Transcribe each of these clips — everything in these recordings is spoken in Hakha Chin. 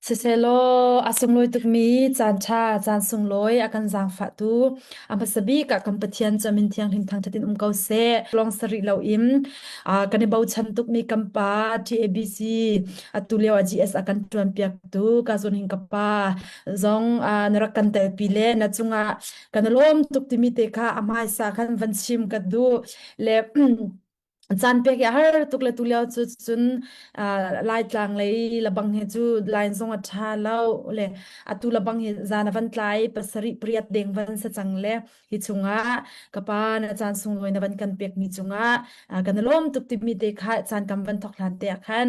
Sisehlaw a sunglawi tukmi caanṭha, caan sunglawi a kan zaangfahtu a hmasa bik ah kan Pathian cu a min thianghlim thangṭhat in um ko seh. Lawng sarih loin kan i bochan tukmi kan pa TABC atu lio ah GS a kan ṭuanpiaktu ka zawn hin ka pa zong na rak kan telpi le na cungah kan i lawm tuk timi te kha a hmaisa khan van chim ka duh le caan pek i a har tuk le tu lio cu cun Laitlang lei labang hi cu line zong a ṭha lo le atu labang hi zan a van tlai pasarih pariat deng van sa cang le hi chungah ka pa na caan sunglawi na van kan pekmi cungah kan i lawm tuk timi te kha caan kan van thok hlan te ah khan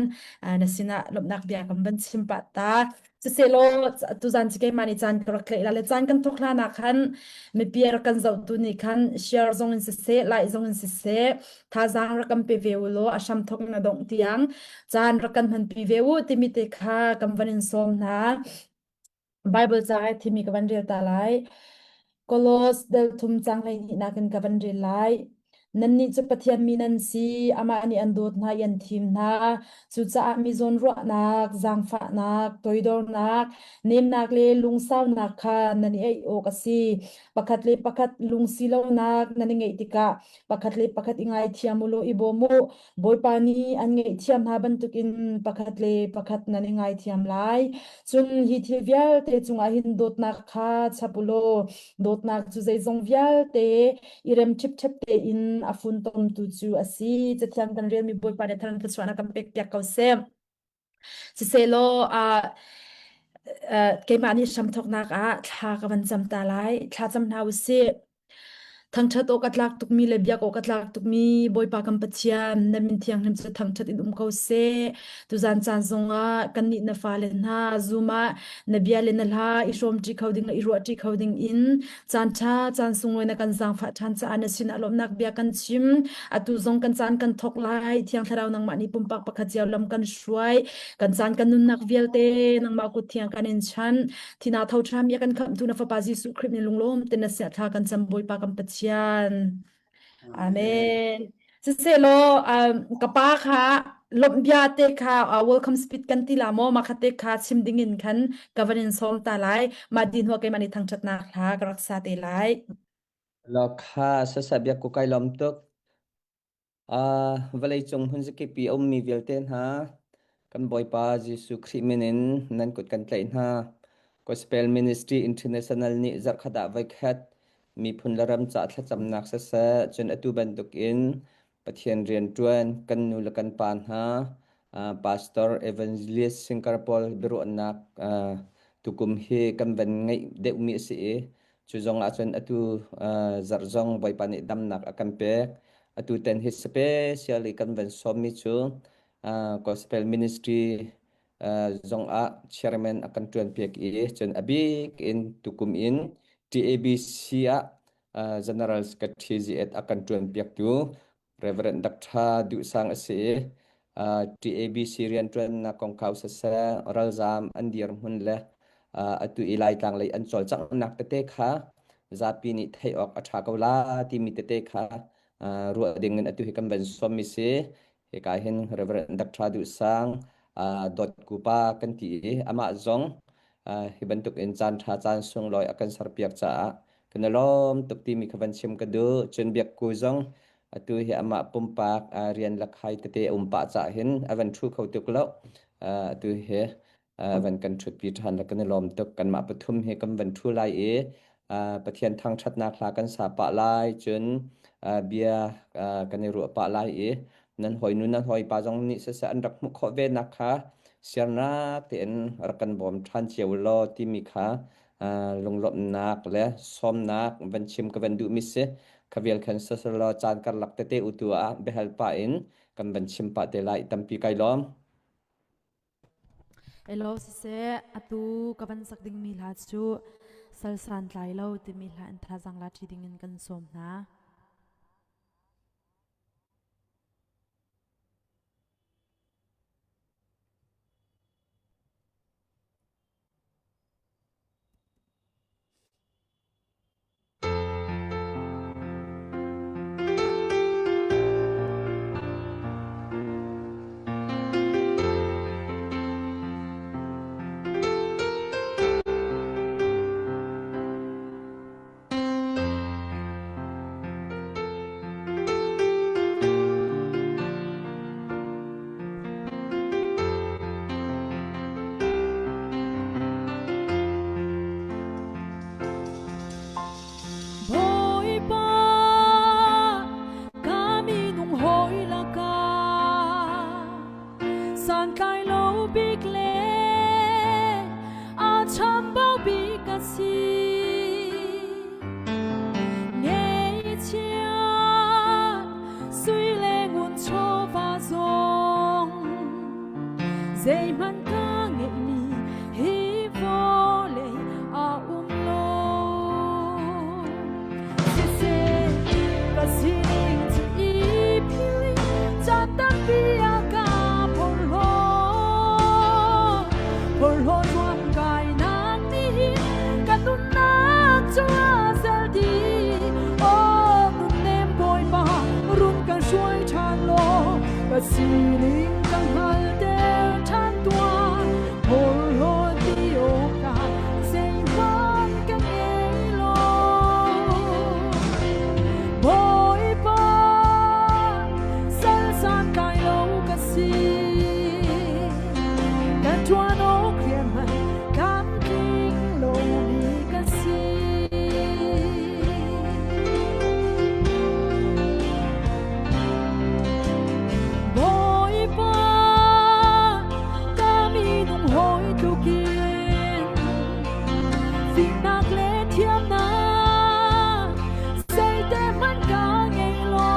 na sinah lawmhnak bia kan van chim pah ta. Sisehlaw tuzan cu keimah nih caan ka rak tlaih la le caan kan thawk hlan ah khan mipi a rak kan zohtu nih khan share zong in siseh, like zong in siseh, thazaang rak kan pe ve u law a hram thawk in a dongh tiang caan rak kan hmanpi ve u timi te kha kan van in sawm hna. Bible ca ai thimi ka van rel ta lai. Kolos del thum cang 12 nak in ka van rel lai. Nannih cu Pathian mi nan si, amah nih an dawt hna i an thim hna. Cucaah mi zawnruahnak, zaangfahnak, toidornak, nemnak le lungsaunak kha nan i aih awk a si. Pakhat le pakhat lungsi lonak nan i ngeih tikah pakhat le pakhat i ngaithiam u law i bawm u. Bawipa nih an ngaihthiam hna bantukin pakhat le pakhat nan i ngaithiam lai. Cun hi thil vialte cungah hin dawtnak kha chap u law dawtnak cu zeizong vialte i rem ṭhipṭhep tein a funtomtu cu a si. Cathiang kan relmi Bawipa nih thar thluachuahnak kan pekpiak ko seh. Sisehlaw uh, uh, keimah nih hramthawknak ah thla ka van cam ta lai. Thla cam hna u sih. Thangṭhat awk a tlak tukmi le biak awk a tlak tukmi Bawipa kan Pathian, na min thianghlim cu thangṭhat in um ko seh. Tuzan caan zongah kannih na fale hna Zoom ah na bia le na hla i hrawmṭi kho ding le i ruahṭi kho ding in caan ṭha caan sunglawi na kan zaangfah ṭhan caah na sinah lawmhnak bia kan chim. Atu zong kan caan kan thawk lai. Thiang Thlarau nangmah nih pumpak pakhat cio lam kan hruai. Kan caan kan nunnak vialte nangmah kut thiang kan in chan. Thina tho ṭhami a kan khamhtu na Fapa Jesuh Khrih min lunglawm ten na siah thla kan cam Bawipa kan Pathian. Amen. Sisehlaw um, ka pa kha lawmh bia te kha uh, welcome speech kan ti la maw ma kha te kha chim ding in khan ka van in sawm ta lai ma din hua keimah nih thangṭhatnak hla ka rak sa te lai. Lokha sasa biak ku kai lom tuk. Uh, vawleicung hmunzakip i a ummi vialte hna, kan Bawipa Jesuh Khrih min in nan kut kan tlaih hna. Gospel Ministry International nih zarhkhat ah voikhat miphun le ram ca thlacamnak siseh, cun atu bantukin Pathian rianṭuan kan nu le kan pa hna, uh, Pastor Evangelist Singer pawl biaruahnak uh, tukum hi kan van ngeih deuhmi a si i Cu zong ah cun atu uh, zarh zong Bawipa nih damnak a kan pek. Atu ten hi specially kan van sawmmi cu uh, Gospel Ministry uh, zong ah chairman a kan ṭuan piak i cun a bik in tukum in TABC ah uh, General Secretary ZS a kan ṭuan piaktu Reverend Dr. Duh Sang a si i uh, TABC rianṭuannak kongkau siseh, ralzaam an dirhmun le uh, atu i Laitlang lei an cawlcanghnak tete kha zapi nih theih awk a ṭha ko la timi tete kha uh, ruah ding in atu hi kan van sawmmi si. Hika hin Reverend Dr. Duh Sang uh, Dawt Kupa kan ti i amah zong uh, hi bantuk in caan ṭha caan sunglawi a kan serpiak caah kan i lawm tuk timi kha van chim ka duh. Cun Biakku zong atu hi amah pumpak uh, rian lakhai tete a um pah caah hin a van ṭhu kho tuk lo. Uh, atu hi uh, van kan ṭhutpi ṭhan le kan i lawm tuk. Kanmah pathum hi kan van ṭhu lai i uh, Pathian thangṭhatnak hla kan sa pah lai. Cun uh, bia uh, kan i ruah pah lai i nan hawinu nan hawipa zong nih siseh an rak hmuh khawh ve nak kha siarnak tein rak kan bawm ṭhan cio law timi kha lunglawmhnak le sawmnak van chim ka van duhmi si. Kha vial khan sasalaw caan karlak tete utu ah biahal pah in kan van chim pah te lai tampi kai lawm. Elo siseh atu ka van sak dingmi hla cu salsan tlai lo timi hla in thazaang la ṭi dingin kan sawm hna. Zeihmanh ka ngeihmi hi vawlei a um lo. Siseh, ka sining cu i philh caan tampi a ka phorhlaw. Phorhlaw zuam kainak nih ka nunnak cu a zel dih. Aw nunnem Bawipa, run kan hruai ṭhan law ka sining ka hngalter ṭhan tuah. Phorhlaw ti awkah zeihmanh ka ngei lo. Bawipa, sal santlai lo ka si. Kan ṭuan awk rian hmanh tlamtling lomi ka si. Bawipa, ka minung hawi tlukin fimnak le thiamnak zeite hmanh ka ngei lo.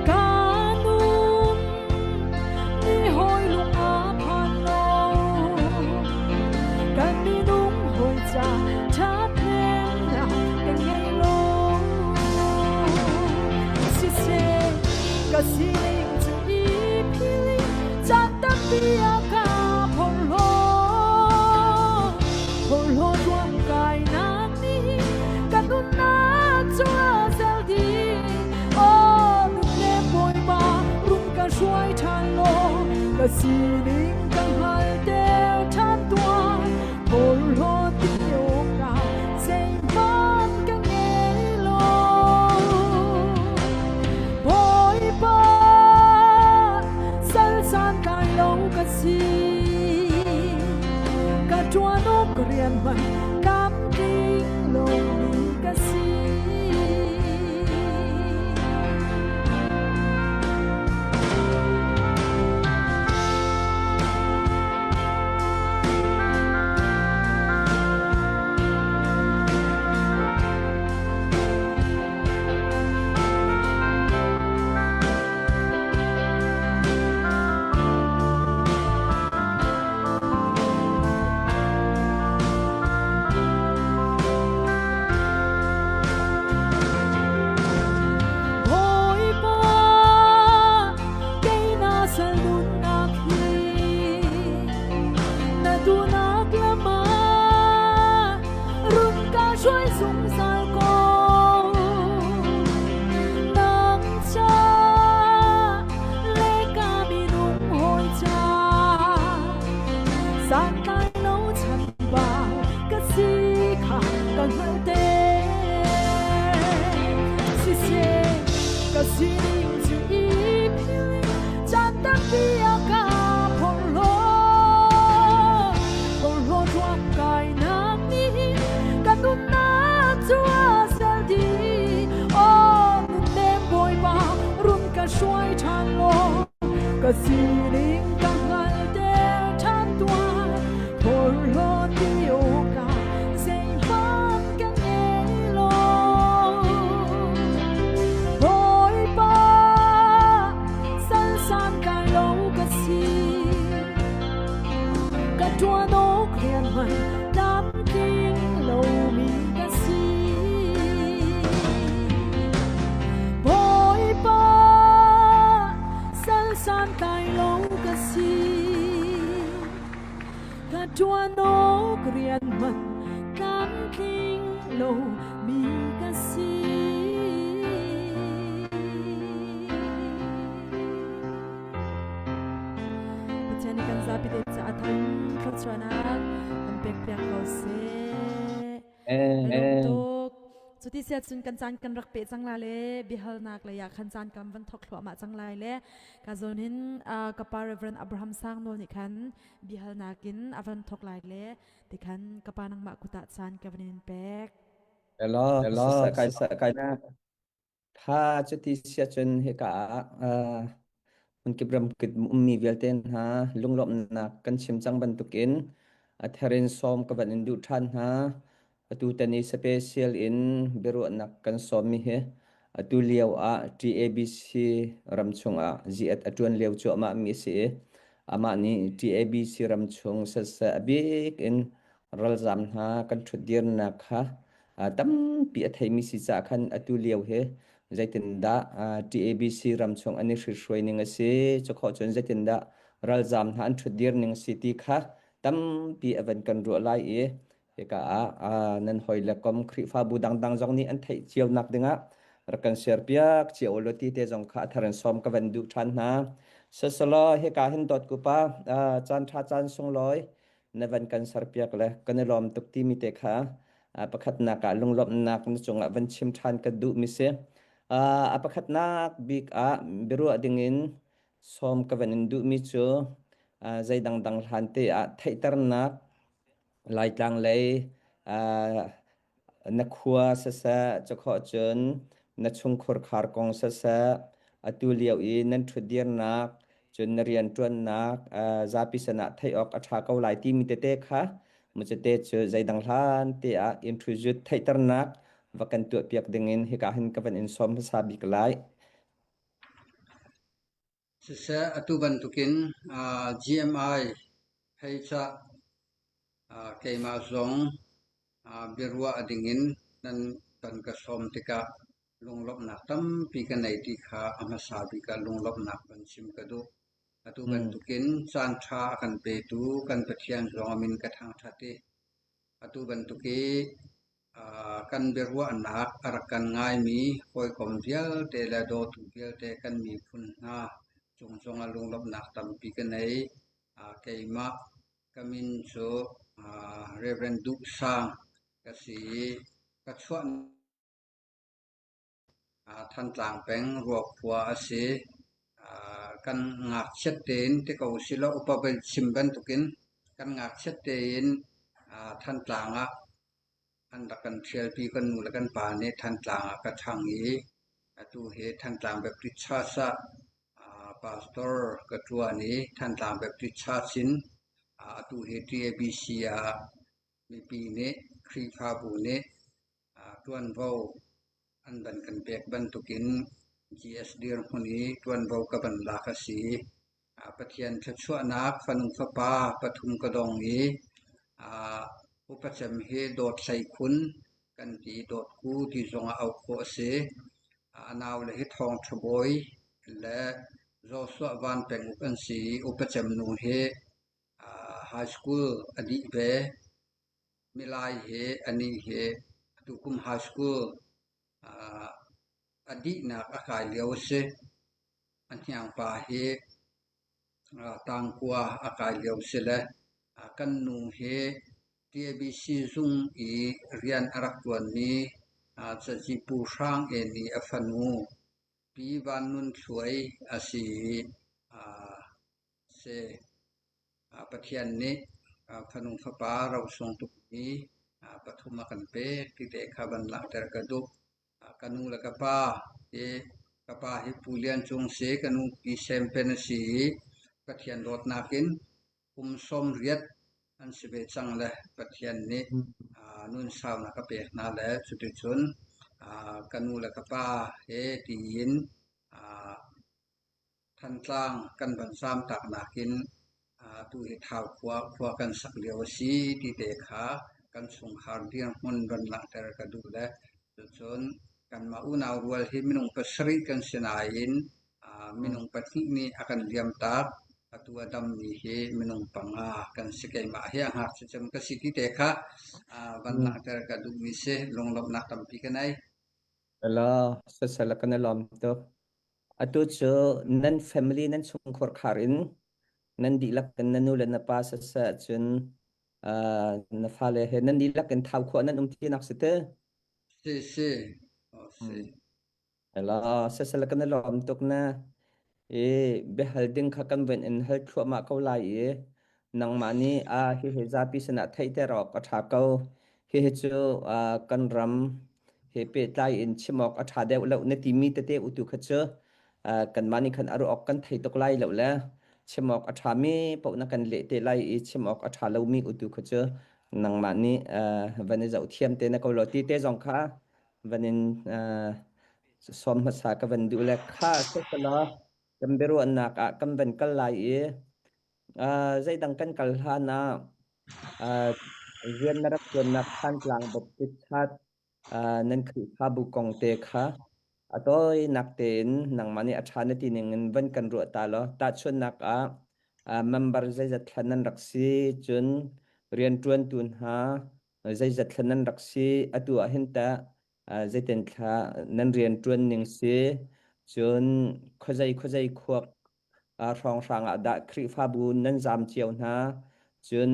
Ka nun ni hawi lung a phan lo. Kan minung hawi ca ṭhathnemnak ka ngei lo. Siseh, ka sining cu i philh caan tampi a ka phorhlaw. Phorhlaw tuam kainak nih ka nunnak cu a zel dih. Aw nunnem Bawipa, run ka hruai ṭhan law ka sining ka hngalter ṭhan tuah. Phorhlaw ti awkah zeihmanh ka ngei lo. Bawipa, sal santlai lo ka si. Ka ṭuan awk rian hmanh tlamtling lomi ka si. Bawipa, kei na sal nunnak hi na duhnak lam ah run ka hruai zungzal ko. Nang ca le ka minung hawi ca santlai lo chambau ka si kha ka hngalh te. Siseh, ka sining cu i philh caan tampi a ka phorhlaw. Phorhlaw tuam kainak nih ka nunnak cu a ser dih. Aw nunnem Bawipa, run ka hruai ṭhan law ka sining ka hngalter ṭhan tuah. Phorhlaw ti awkah zeihmanh ka ngei lo. Bawipa, sal santlai lo ka si. Ka ṭuan awk rian hmanh tlamtling lomi ka si. Bawipa, sal santlai lo ka si. Ka ṭuan awk rian hmanh tlamtling lomi ka si. Pathian nih kan zapi te caah thang thluachuahnak kan pekpiak ko seh. Amen. Tuk. Cuti sia cun kan caan kan rak pe cang la le biahalnak lei ah khan caan kam van thok thluahmah cang lai le ka zawn hin ka pa Reverend Abraham Sang Nawl nih khan biahalnak in a van thok lai le ti khan ka pa nangmah kutah caan ka van in pek. Hello, Hello, sasa kai sasa kai na. Tha cuti sia cun hika ah hmunkip ramkip ummi vialte hna lunglawmhnak kan chim cang bantukin a thar in sawm ka van in duh ṭhan hna. Atu tan i special in biaruahnak kan sawmmi hi. Atu lio ah TABC ram chungah ziat a ṭuan lio cuahmah mi a si i amah nih TABC ram chung siseh a bik in ralzaam hna kan ṭhutdirnak kha tampi a theimi si caah khan atu lio hi zeitindah TABC ram chung an i hruai ning a si, cukhawh cun zeitindah ralzaam hna an ṭhutdir ning a si ti kha tampi a van kan ruah lai i hika ah nan hawi le kom Khrihfabu dangdang zong nih an theih cio nak dingah rak kan share piak cio ulaw ti te zong kha a thar in sawm ka van duh ṭhan hna. Sasalaw hika hin dawt kupa caan ṭha caan sunglawi na van kan serpiak le kan i lawm tuk timi te kha pakhatnak ah lunglawmhnak na cungah van chim ṭhan ka duhmi si. A pakhatnak bik ah biaruah dingin sawm ka van in duhmi cu zei dangdang hlan te ah theihternak Laitlang lei na khua siseh, cakhawh cun na chungkhur khar kong siseh, atu lio i nan ṭhutdirnak, cun na rianṭuannak zapi sinah theih awk a ṭha ko lai timi tete kha mucate cu zeidang hlan te ah introduce theihternak va kan tuahpiak dingin hika hin ka van in sawm hmasa bik lai. Siseh, atu bantukin GMI hei cah keimah zong biaruah dingin nan kan ka sawm tikah lunglawmhnak tampi ka nei ti kha a hmasa bik ah lunglawmhnak van chim ka duh. Atu bantukin caanṭha a kan petu kan Pathian zong a min ka thangṭhat i atu bantuk i kan biaruahnak a rak kan ngaimi hawikom vialte le dawtu vialte kan miphun hna cung zongah lunglawmhnak tampi ka nei. Keimah ka min cu Reverend Duh Sang ka si i ka chuah Thantlang peng Ruakhua a si. Kan ngakchiat tein ti ko usih upa bel chim bantukin kan ngakchiat tein Thantlang ah an rak kan ṭhialpi. Kan nu le kan pa nih Thantlang ah ka ṭhang i atu hi Thantlang Baptist Church ah pastor ka ṭuan i Thantlang Baptist Church in atu hi TABC ah mipi nih Khrihfabu nih ṭuanvo an van kan pek bantukin GS dirhmun i ṭuanvo ka van lak a si. Pathian thluachuahnak fanu fapa pathum ka dong i upacem hi Dawt Hlei Khun kan ti Dawt Ku ti zongah auh khawh a si. A naule hi Thawng Ṭha Bawi le Joshua Van Penguk an si i upacem nu hi high school a dih ve. Milai he anih he atukum high school a dihnak a kai lio a si. A hniangpa hi tangkua a kai lio a si le kan nu hi TABC zung i rian a rak ṭuanmi cazi Pu Hrang En i a fanu Pi Van Nun Thluai a si i si. Pathian nih fanu fapa rosung tukmi pathum a kan pek ti te kha van langhter ka duh. Ka nu le ka pa hi ka pa hi Pu Lian Cung si, ka nu Pi Sem Pen a si i Pathian dawtnak in kum 80 an si ve cang le Pathian nih nun saunak a pek hna le cuticun ka nu le ka pa he tiin Thantlang kan van zaamtak nakin atu hi Thau khua khua kan sak lio a si ti te kha kan chungkhar dirhmun van langhter ka duh le cucun kanmah unau rual hi minung pasarih kan si nain minung pahnih nih a kan liamtak. Atu a dammi hi minung panga kan si. Keimah hi a ngakchia cem ka si ti te kha van langhter ka duhmi si. Lunglawmhnak tampi ka nei. Hello, sasala kan i lawm tuk. Atu cu nan family nan chungkhar khar in nan dihlak in na nu le na pa siseh cun na fale he nan dihlak in thau khawh nan um tinak si te. Si si. Oh, si. Ela siseh kan i lawm tuk na i biahal ding kha kan van in hal thluahmah ko lai i nangmah nih a hihi zapi sinah theihter awk a ṭha ko. Hihi cu kan ram he pehtlai in chim awk a ṭha deuh lo na timi tete utu kha cu kanmah nih khan a ruah awk kan thei tuk lai lo le chim awk a ṭhami paoh na kan leh te lai i chim awk a ṭha lomi utu kha cu nangmah nih van i zoh thiam te na ko law ti te zong kha van in. Sawm hmasa ka van duh le kha sesala kan biaruahnak ah kan van kal lai i zeidang kan kal hlan ah rian na rak ṭuannak Thantlang Baptist Church nan Khrihfabu kong te kha a tawinak tein nangmah nih a ṭha na ti ning in van kan ruah ta law tahchunhnak ah member zeizat thla nan rak si cun rianṭuantu hna zeizat thla nan rak si atu ah hin tah zeitin thla nan rianṭuan ning si cun khuazei khuazei khua hrawnghrang ah dah Khrihfabu nan zaam cio hna cun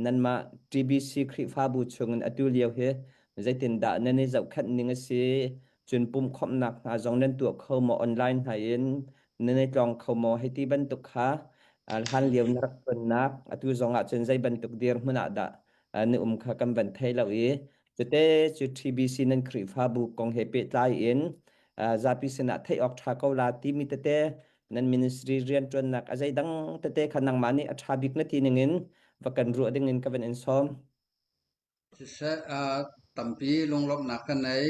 nanmah TBC Khrihfabu chungin atu lio hi zeitindah nan i zohkhenh ning a si cun pumhkhawmhnak hna zong nan tuah kho maw online hna in nan i tlawng kho maw hei ti bantuk kha hlan lio na rak tonnak atu zong ah cun zei bantuk dirhmun ah dah na um kha kan van thei lo i cute cu TBC nan Khrihfabu kong he pehtlai in zapi sinah theih awk ṭha ko la timi tete nan ministry rianṭuannak a zeidang tete kha nangmah nih a ṭha bik na ti ningin va kan ruah dingin ka van in sawm. Siseh, tampi lunglawmhnak ka nei.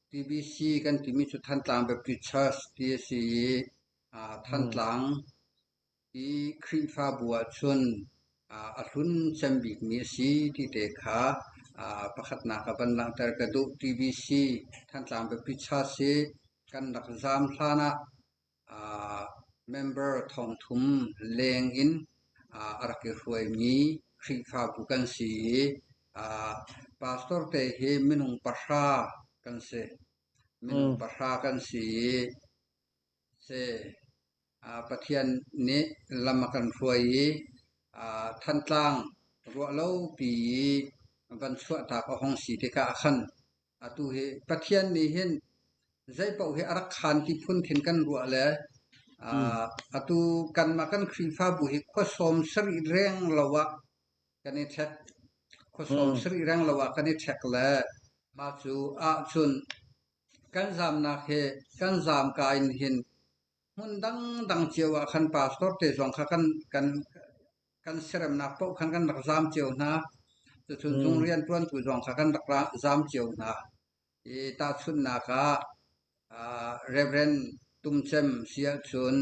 TBC kan timi cu Thantlang Baptist Church ti a si i Thantlang Hi Khrihfabu ahcun a hlun cem bikmi a si ti te kha pakhatnak ah van langhter ka duh. TBC Thantlang Biapi Church hi kan rak zaam hlan ah member 3000 leng in a rak i hruaimi Khrihfabu kan si i pastor te hi minung pahra kan si. Minung pahra kan si i si. Pathian nih lam a kan hruai i Thantlang ruahlopi i van chuahtak a hung si tikah khan atu hi Pathian nih hin zeipaoh hi a rak khaan ti phun khin kan ruah le atu kanmah kan Khrihfabu hi khua 70 reng lo ah kan i ṭhek. Khua 70 reng lo ah kan i ṭhek le mah cu ahcun kan zaamnak hi kan zaam ka in hin Hmun dangdang cio ah khan pastor te zong kha kan siaremnak paoh khan kan rak zaam cio hna. Cucun zung rianṭuantu zong kha kan rak zaam cio hna. I tahchunhnak ah Reverend Tum Cem si ahcun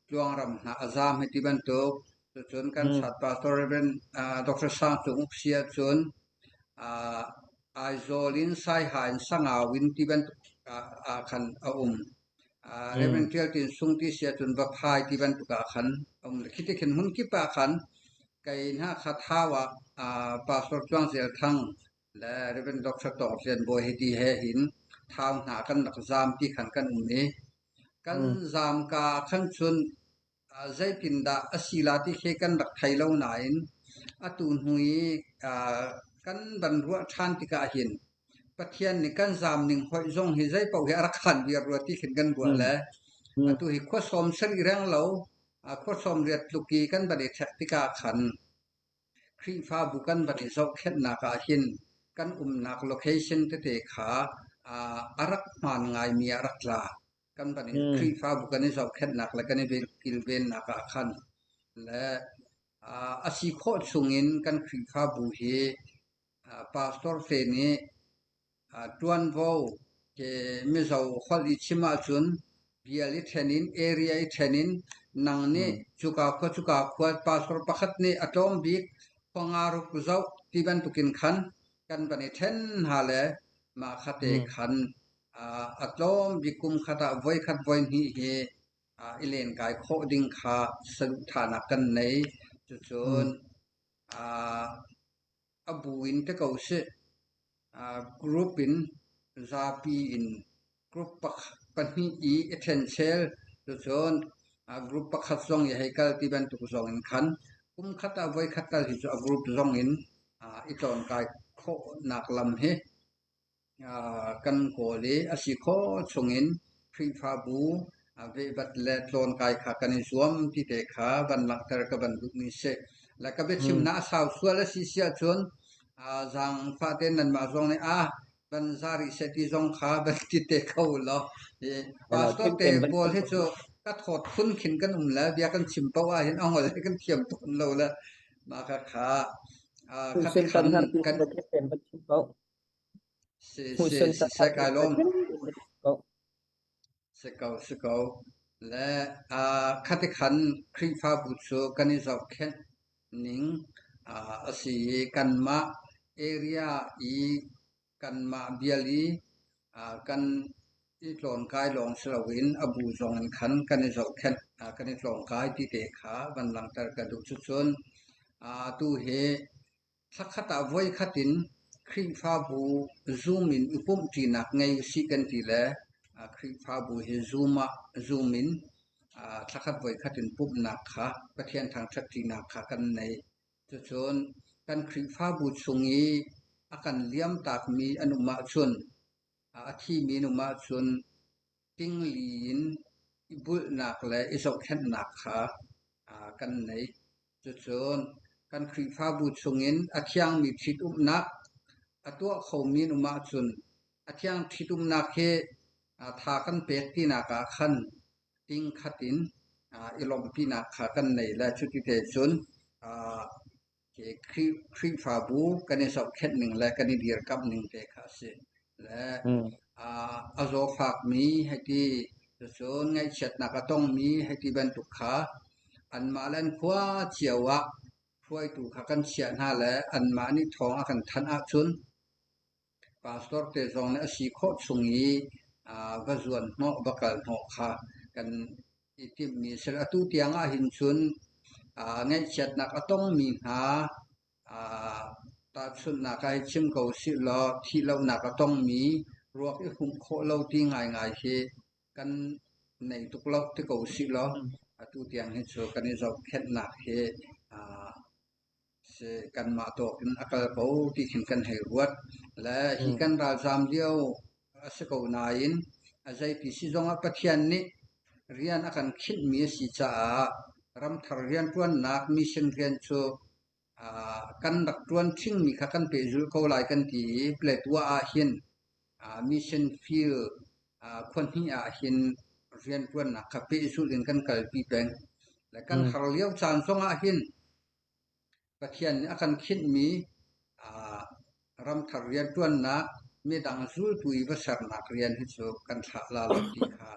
Tluangram hna a zaam hei ti bantuk. Cucun kan chat pastor Reverend Dr. Sang Cung Uk si ahcun Aizawl in Saiha in Sangau in ti bantuk ah khan a um. Reverend Ṭial Tin Sung ti si ahcun va phai ti bantuk ah khan a um. Khi ti khin hmun kip ah khan kei hna kha Thau ah Pastor Tluang Zel Thang le Reverend Dr. Tawng Hlian Bawi hei ti he hin Thau hna kan rak zaam ti khan kan um i kan zaam ka ah khan cun Zeitindah a si la ti khi kan rak thei lo nain atu hnu i kan van ruah ṭhan tikah hin Pathian nih kan zaam ning hoih zong hi zeipaoh hi a rak khan viar rua ti khin kan ruah le atu hi khua 70 reng lo khua 80 tluk i kan van i ṭhek tikah khan Khrihfabu kan van i zohkhenhnak ah hin kan umnak location tete kha a rak hmaan ngaimi ah rak tla. Kan van i Khrihfabu kan i zohkhenhnak le kan i kilvennak ah khan le a si khawh chungin kan Khrihfabu hi pastor te nih Ṭuanvo he Mizo holh i chim ahcun bial i ṭhen in area i ṭhen in nang nih cuka khua cuka khua pastor pakhat nih a tlawm bik khua nga ruk zoh ti bantukin khan kan van i ṭhen hna le mah khate khan a tlawm bik kum khat ah voikhat voihnih hi i lenkai khawh ding kha saduhthahnak kan nei. Cucun A bu in te ko sih. Group in zapi in group pahnih i i ṭhenchel cucun group pakhat zong i hei kal ti bantuk zong in khan kum khat ah voikhat tal hi cu a group zong in i tlawnkai khawhnak lam hi Kan kawl i a si khawh chungin Khrihfabu vehvat le tlawnkai kha kan i zuam ti te kha van langhter ka van duhmi si. Le ka biachimnak a sau sual a si si ahcun zaangfah tein nanmah zong nih ah van za rih seh ti zong kha van ti te kho law. Pastor te pawl hi cu ka thawt phun khin kan um le bia kan chim paoh ahhin a ngol hi kan thiam tawn lo le mah kha kha khati khan kan Hmuhsun Siseh kai lawm. Si ko, si ko. Le khati khan Khrihfabu cu kan i zohkhenh ning a si i kanmah area i kanmah bial i kan i tlawnkai lawng si loin a bu zong in khan kan i zohkhenh, kan i tlawngkai ti te kha van langhter ka duh. Cucun atu hi Thlakhat ah voikhat in Khrihfabu Zoom in i pumhṭinak ngei usih kan ti le Khrihfabu hi Zoom ah Zoom in thlakhat voikhat in pumhnak kha Pathian thangṭhatṭinak kha kan nei. Cucun kan Khrihfabu chung i a kan liamtakmi an um ahcun, a thimi an um ahcun tingli in i bulhnak le i zohkhenhnak kha kan nei. Cucun kan Khrihfabu chungin a thiangmi ṭhitumnak a tuah khomi an um ahcun a thiang ṭhitumnak hi tha kan pek tinak ah khan tingkhat in i lawmhpinak kha kan nei le cuti cun Khrihfabu kan i zohkhenh ning le kan i dirkamh ning te kha a si. Le a zawfakmi hei ti, cucun ngaihchiatnak a tongmi hei ti bantuk kha anmah le an khua cio ah hruaitu kha kan chiah hna le anmah nih thawng a kan thanh ahcun pastor te zong nih a si khawh chung i va zuan hnawh, va kal hnawh kha kan i timhmi a si. Atu tiang ahhin cun ngaihchiatnak a tongmi hna tahchunhnak ah hei chim ko usih law thihlohnak a tongmi ruak i humh khawh lo ti ngaingai hi kan nei tuk lo ti ko usih law atu tiang hi cu kan i zohkhenhnak hi Si kanmah tawk in a kal ko ti khin kan hei ruat. Le hi kan ralzaam lio a si ko nain a zeiti si zongah Pathian nih rian a kan khinhmi a si caah ramthar rianṭuannak mission rian cu kan rak ṭuan ṭhingmi kha kan pehzulh ko lai kan ti i Paletwa ahhin mission field khua hnih ahhin rianṭuannak kha pehzulh in kan kalpi peng. Le kan har lio caan zongah hin Pathian nih a kan khinhmi ramthar rianṭuannak, midang zultu i va sernak rian hi cu kan thlah la lo ti kha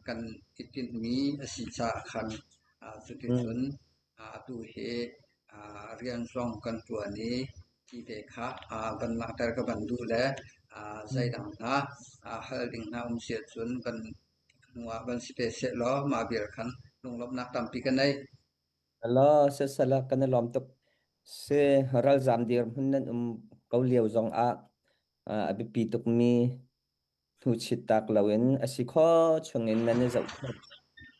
kan i tinhmi a si caah khan cuticun atu hi rian zong kan ṭuan i ti te kha van langhter ka van duh le zeidang hna hal ding hna um si ahcun van hnu ah van si te sehlaw mah vial khan lunglawmhnak tampi ka nei. Hello, sisala kan i lawm tuk. Si ralzam dirhmun nan um ko lio zong ah a biapi tukmi hnuchit tak loin a si kho chungin nan i zohkhenh.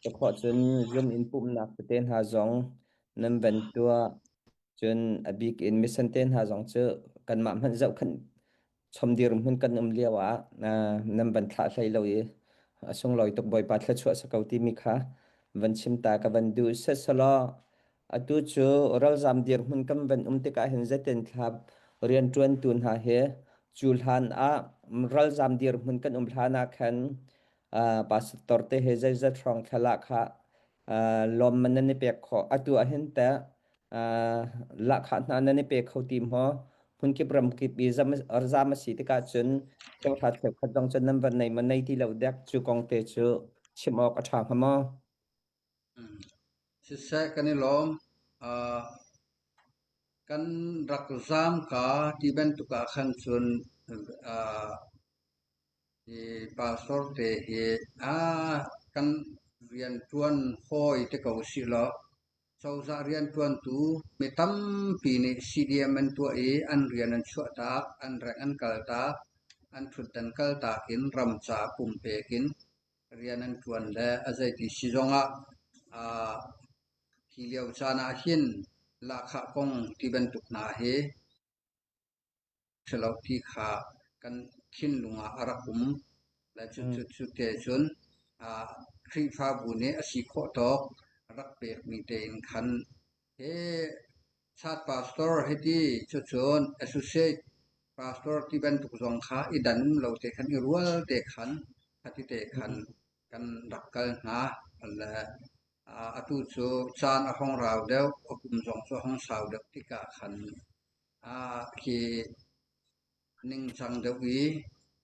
Cukhawh cun zum in pumhnak tete hna zong nan van tuah. Cun a bik in mission te hna zong cu kanmah hmanh zohkhenh chom dirhmun kan um lio ah nan van thlah hlei lo i a sunglawi tuk Bawipa thluachuah sa ko timi kha van chim ta ka van duh. Sihselaw atu cu ralzam dirhmun kan van um tikah hin zeitin thla rianṭuantu hna hi cu hlan ah ralzam dirhmun kan um hlan ah khan pastor te he zeizat hrawng thla kha lawmman nan i pek khawh. Atu ah hin teh lahkhah hna nan i pe kho ti maw? Hmunkip ramkip i zam a si tikah cun cheuhra cheukhat zong cun nan van nei maw nei ti lo dek cu kong te cu chim awk a ṭha hnga maw? Siseh kan i lawm. Kan rak zaam ka ti bantuk ah khan cun Hi pastor te hi kan rianṭuan hawi te ko sih law cozah rianṭuantu mi tampi nih CDM an tuah i an rian an chuahtak, an reng an kaltak, an ṭhutdan kaltak in ram caah pumpek in rian an ṭuan le a zeiti si zongah hi lio caan ah hin lahkhah kong ti bantuk hna hi ṭhalo ti kha kan thinlung ah a rak um. Le cu te cun Khrihfabu nih a si khawh tawk rak pekmi tein khan he chat pastor hiti cucun associate pastor ti bantuk zong kha i dan um lo te khan i rual te khan khati te khan kan rak kal hna. Le atu cu caan a hong rau deuh, a kum zong cu a hong sau deuh tikah khan Khi ningcang deuh i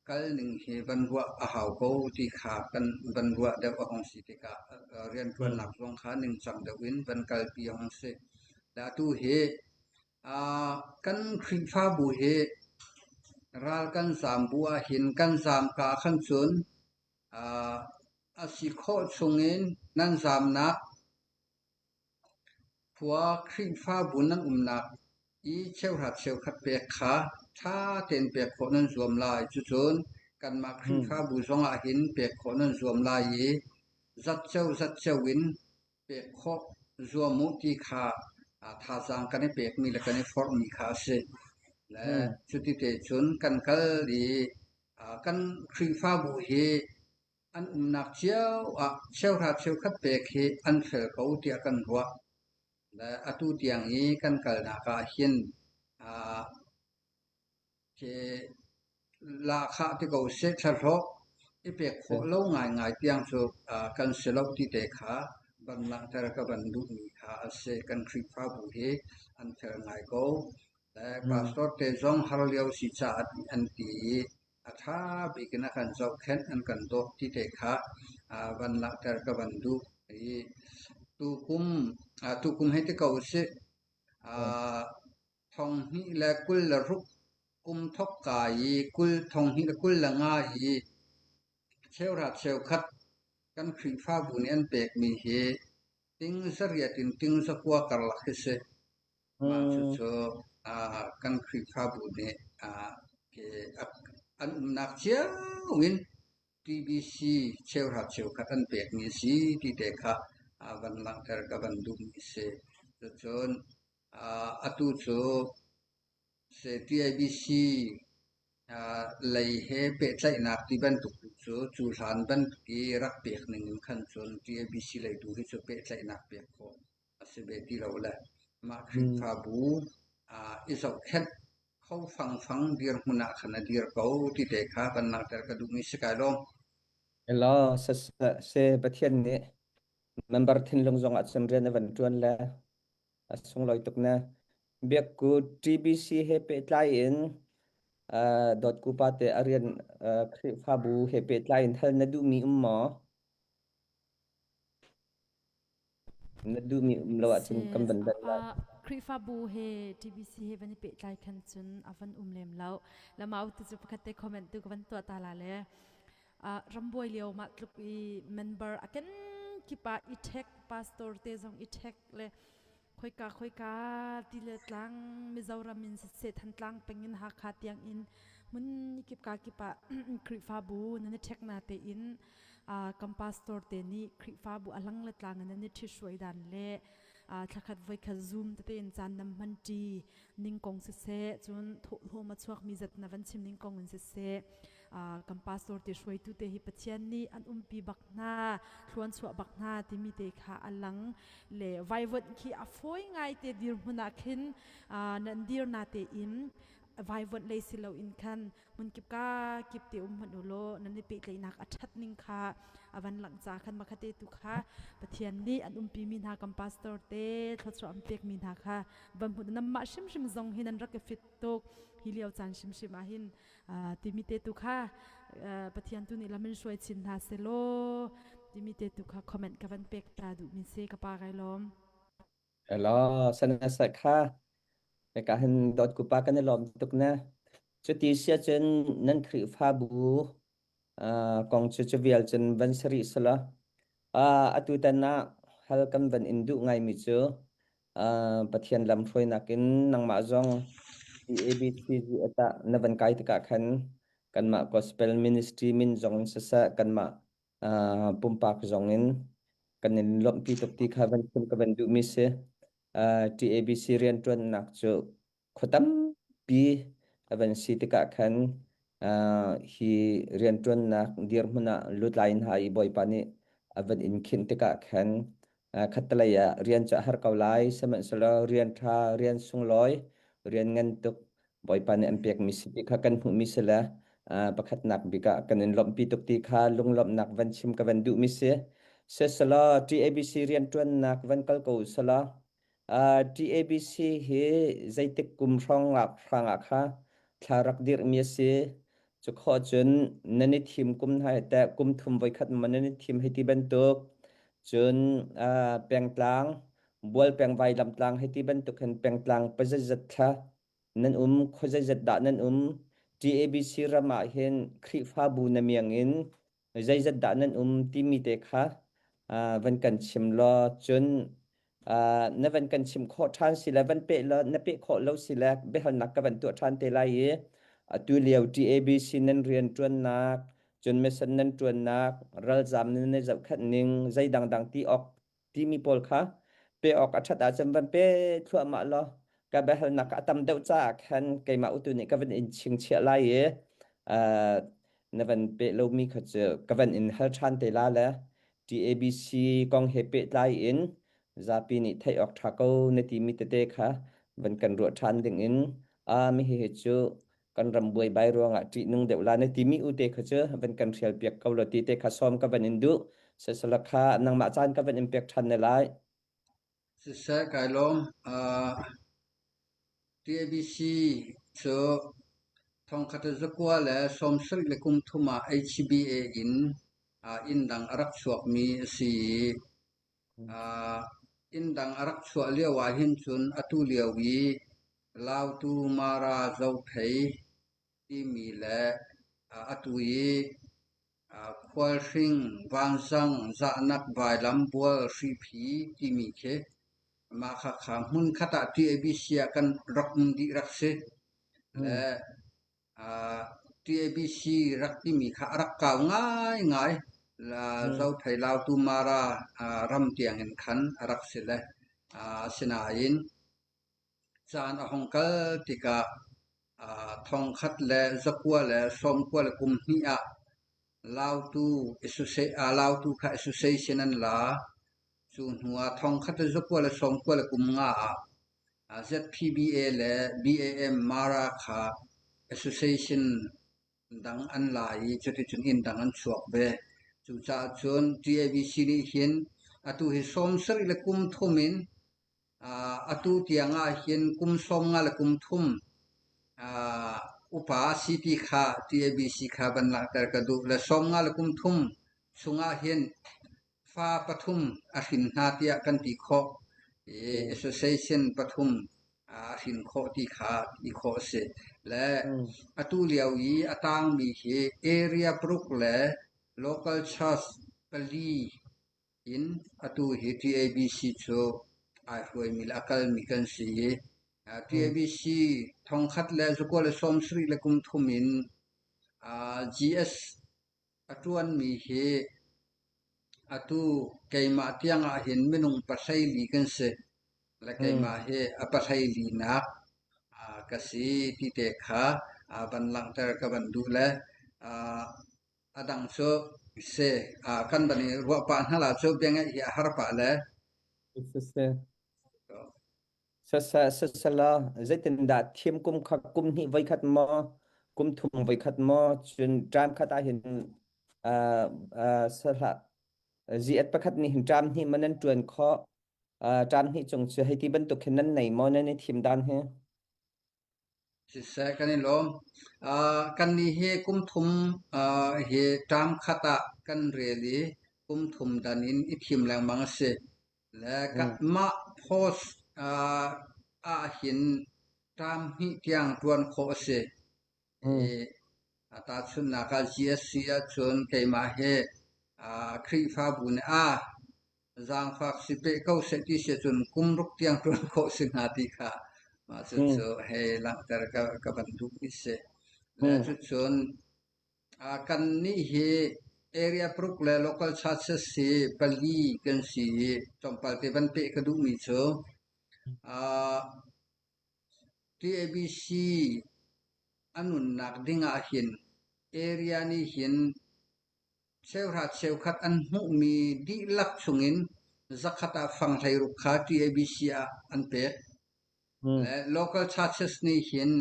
kal ning hi van ruah a hau ko ti kha kan van ruah deuh a hung si tikah rianṭuannak zong kha ningcang deuh in van kalpi a hung si. Le atu hi kan Khrihfabu hi ral kan zaam bu ahhin kan zaam ka khan cun a si khawh chungin nan zaamnak Khua Khrihfabu nan umnak i cheuhra cheukhat pek kha ṭha tein pek khawh nan zuam lai. Cucun kanmah Khrihfabu zongah hin pek khawh nan zuam lai i zatceo zatceo in pek khawh zuam u ti kha thazaang kan i pekmi le kan i forhmi kha a si. Le cuti cun kan kal i kan Khrihfabu hi An umnak cio ah cheuhra cheukhat pek hi an fel ko tiah kan ruah. Le atu tiang i kan kalnak ah hin lahkhah ti ko seh thlahlawh i pek khawh lo ngaingai tiang cu kan si lo ti te kha van langhter ka van duhmi kha a si. Kan Khrihfabu hi an fel ngai ko. Le pastor te zong har lio si caah an ti i A ṭha bik in a kan zohkhenh, an kan dawt ti te kha van langhter ka van duh. I tukum, tukum hei ti ko usih. 2026 kum thawkka i kul 2025 i cheuhra cheukhat kan Khrihfabu nih an pekmi hi ting zariat in ting zakua karlak hi si. Mah cucu kan Khrihfabu nih an umnak cio in TBC cheuhra cheukhat an pekmi a si ti te kha van langhter ka van duhmi a si. Cucun atu cu TIBC lei he pehtlaihnak ti bantuk tu cu cu hlan bantuk i rak pek ning in khan cun TIBC lei tu hi cu pehtlaihnak pek khawh a si ve ti lo le mah Khrihfabu i zohkhenh kho fangfang dirhmun ah khan a dir ko ti te kha kan langhter ka duhmi si kai lawm. Elaw, se Pathian nih member thinlung zong ah cun rian a van ṭuan le a sunglawi tuk na. Biakku TBC he pehtlai in dawtku pa te a rian Khrihfabu he pehtlai in hal na duhmi um maw? Na duhmi um lo ahcun kan Si, van dan lai. Khrihfabu he TBC he van i pehtlai khan cun a van um lem lo. Lamau tu cu pakhat te comment tu ka van tuah ta la le. Rambuai lio mah tluk i member a ken kipa i ṭhek pastor te zong i ṭhek le khoika khoika ti le tlang Mizoram in siseh Thantlang peng in Hakha tiang in hmun kip ka kip ah Khrihfabu nan i ṭhek na te in kan pastor te nih Khrihfabu a lang le tlang in an i ṭhithruai dan le thlakhat voikhat Zoom tete in caan nam hmanṭi ning kong siseh cun thawhlawm a chuakmi zat na van chim ning kong in siseh kan pastor te hruaitu te hi Pathian nih an umpi bak hna thluan chuah bak hna timi te kha a lang le vaivawt khi a fawi ngai te dirhmun ah khin nan dir na te in vaivawt lei si lo in khan hmunkip ka kip te um hmanh u law nan i pehtlaihnak a ṭhat ning kha a van langh ca khan makhate tu kha Pathian nih an umpi mi hna kan pastor te thluachuah an pek mi hna kha van hmu namah hrimhrim zong hi nan rak i fit tuk hi lio caan hrimhrim ah hin timi te tu kha Pathian tu nih lam in hruai chin hna selaw timi te tu kha comment ka van pek ta duh mi si ka pa kai lawm. Elaw, sana sa kha Hika hin dawtku pa kan i lawm tuk na. Cuti sia cun nan Khrihfabu kong cu cu vial cun van si rih selaw. Atu tan ah hal kan van in duh ngaimi cu Pathian lamhruainak in nangmah zong EABCG ah na van kai tikah khan kanmah gospel ministry min zong in siseh kanmah pumpak zong in kan in lawmhpi tuk ti kha van chim ka van duhmi si. TABC rianṭuannak cu khua tampi a van si tikah khan hi rianṭuannak dirhmun ah lutlai hna i Bawipa nih a van in khinh tikah khan khattelei ah rian cu a har ko lai sihmanhsehlaw rian ṭha rian sunglawi rian ngan tuk Bawipa nih an pekmi si ti kha kan hmuhmi si le pakhatnak bik ah kan in lawmhpi tuk ti kha lunglawmhnak van chim ka van duhmi si. Siselaw TABC rianṭuannak van kal ko usalaw TABC hi zeitik kum hrawng ah hrang ah kha thla rak dirhmi a si. Cu khawh cun nan i thim kum hna hi teh kum thum voikhat maw nan i thim hei ti bantuk cun pengtlang bual peng vailam tlang hei ti bantuk hin pengtlang pazeizat thla nan um khuazeizat dah nan um TABC ram ah hin Khrihfabu na miang in zeizat dah nan um timi te kha van kan chim law cun na van kan chim khawh ṭhan si le van peh law na peh khawh lo si le biahalnak ka van tuah ṭhan te lai i atu lio TABC nan rian ṭuannak cun mission nan ṭuannak ralzam nan i zohkhenh ning zei dangdang ti awk timi pawl kha pe awk a ṭhat ahcun van pe thluahmah law ka biahalnak a tam deuh caah khan keimah utu nih ka van in chingchiah lai i na van peh lomi kha cu ka van in hal ṭhan te la le TABC kong he pehtlai in zapi nih theih awk ṭha ko na timi tete kha van kan ruah ṭhan ding in a mi hihi cu kan ram buaibai ruangah ṭihnung deuh la na timi u te kha cu van kan hrial piak ko law ti te kha sawm ka van in duh. Sisala kha nangmah caan ka van in pek ṭhan ne lai. Siseh, kai lawm. TABC cu thongkhat le zakua le sawmsarih le kum thum ah HBA in inn dang a rak chuakmi a si i inn dang a rak chuah lio ahhin cun atu lio i Lautu Mara Zophei timi le atu i Khualhring, Vanzang, Zahnak, Vailam, Bual, Hriphi timi khi mah khakha hmunkhat ah TABC ah kan rak um dih rak si. Le TABC rak timi kha a rak kau ngaingai. Zophei Lautu Mara ram tiang in khan a rak si le asinain Caan a hung kal tikah thongkhat le zakua le sawmkua le kum hnih ah Lautu kha association an la. Cu hnu ah thongkhat le zakua le sawmkua le kum nga ah ZPBA le BAM Mara kha association dang an la i cuticun inn dang an chuak ve. Cucaah cun TABC nih hin atu hi sawmsarih le kum thum in Atu tiang ahhin kum 50 le kum thum upa a si ti kha TABC kha van langhter ka duh. Le 50 le kum thum chungah hin fa pathum a hrin hna tiah kan ti khawh. I association pathum a hrin khawh ti kha ti khawh a si. Le atu lio i a tangmi hi area paruk le local church pali in atu hi TABC cu ai hruaimi le a kalmi kan si i TABC thongkhat le zakua le sawmsarih le kum thum in GS a ṭuanmi hi atu keimah tiang ahhin minung pahleili kan si. Le keimah hi a pahleilinak ka si ti te kha van langhter ka van duh le A dang cu si kan van i ruah pah hna la cu bia ngeih hi a har pah le. Siseh. Siseh sisela zeitindah thim kum kha kum hnih voikhat maw kum thum voikhat maw cun ṭam khat ah hin sahlah ziat pakhat nih hin ṭam hnih maw nan ṭuan khawh ṭam hnih cung cu hei ti bantuk hin nan nei maw nan i thim dan hi? Siseh, kan i lawm. Kannih hi kum thum hi term khat ah kan rel i kum thum dan in i thim lengmang a si. Le kanmah post ahhin term hnih tiang ṭuan khawh a si. I tahchunhnak ah GSC ahcun keimah hi Khrihfabu nih a Zaangfak si peh ko seh ti si ahcun kum ruk tiang ṭuan khawh si hnga ti kha mah cucu hei langhter ka, ka van duhmi si. Le cucun kannih hi area paruk le local churches hi pali kan si i tlawmpal te van peh ka duhmi cu TABC a nunnak ding ah hin area nih hin Cheuhra cheukhat an hmuhmi dihlak chungin zakhat ah fang 16 kha TABC ah an pek. Le local churches nih hin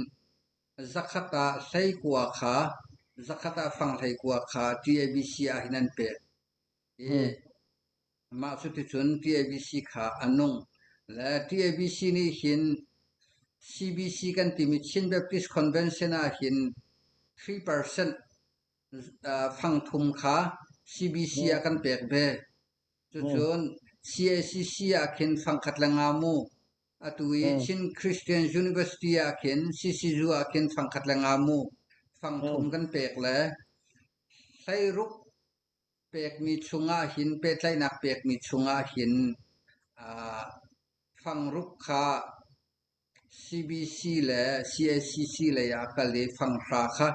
zakhat ah 19 kha zakhat ah fang 19 kha TABC ah hin an pek. I mah cuticun TABC kha a nung. Le TABC nih hin CBC kan timi Chin Baptist Convention ah hin. 3% fangthum kha CBC ah kan pek ve. Cucun CACC ah khin fangkhat le nga mu. Atu i Chin Christian University ah khin CCU ah khin fangkhat le nga mu. Fangthum kan pek le hleiruk pekmi chungah hin pehtlaihnak pekmi chungah hin fangruk kha CBC le CACC lei ah kal i fanghra kha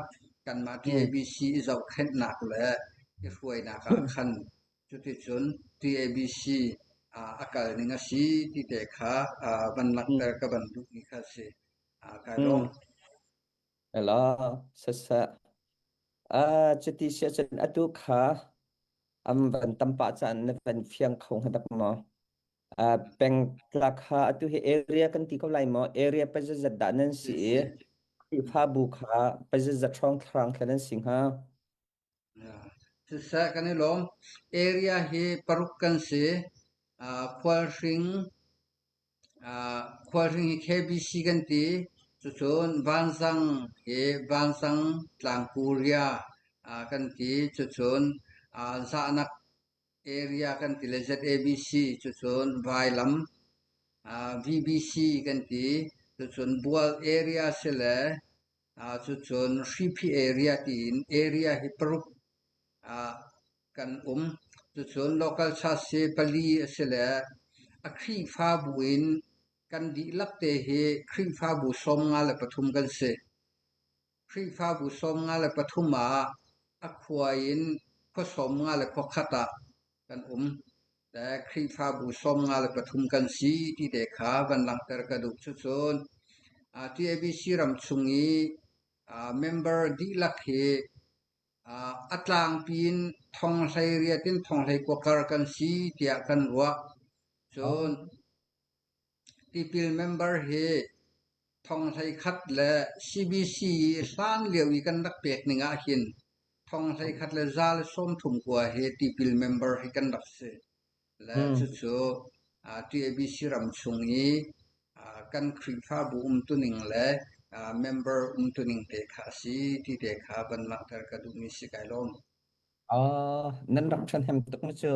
kanmah TABC i zohkhenhnak le i hruainak ah khan cuticun TABC a kal ning a si ti te kha van langhter ka van duhmi kha a si. Kai lawm. Ela, sasa. Cuti sia cun atu kha am van tam pah caan na van fiang kho hnga dak maw? Pengtlak kha atu hi area kan ti ko lai maw? Area pazazat dah nan si i Khrihfabu kha pazazat hrawng thlarang thla nan si hnga? Siseh kan i lawm. Area hi paruk kan si. Khualhring, Khualhring hi KBC kan ti. Cucun Vanzang hi Vanzang Tlangkuria kan ti. Cucun Zahnak area kan ti le ZABC cucun Vailam VBC kan ti. Cucun Bual area si le cucun Hriphi area tiin area hi paruk kan um. Cucun local church hi pali a si le a Khrihfabu in kan dihlak te hi Khrihfabu 53 kan si. Khrihfabu 53 ah a khua in khua 51 ah kan um. Le Khrihfabu 53 kan si ti te kha van langhter ka duh. Cucun TABC ram chung i member dihlak hi a tlangpi in thong 18 in thong 19 kar kan si tiah kan ruah. Cun tipil member hi thong 11 le CBC i hlan lio i kan rak pek ning ahhin thong 11 le 130 kua hi tipil member hi kan rak si. Le cucu TABC ram chung i kan Khrihfabu umtuning le member umtuning te kha a si ti te kha van langhter ka duhmi si kai lawm. Nan rak ṭhahnem tuk mu cu.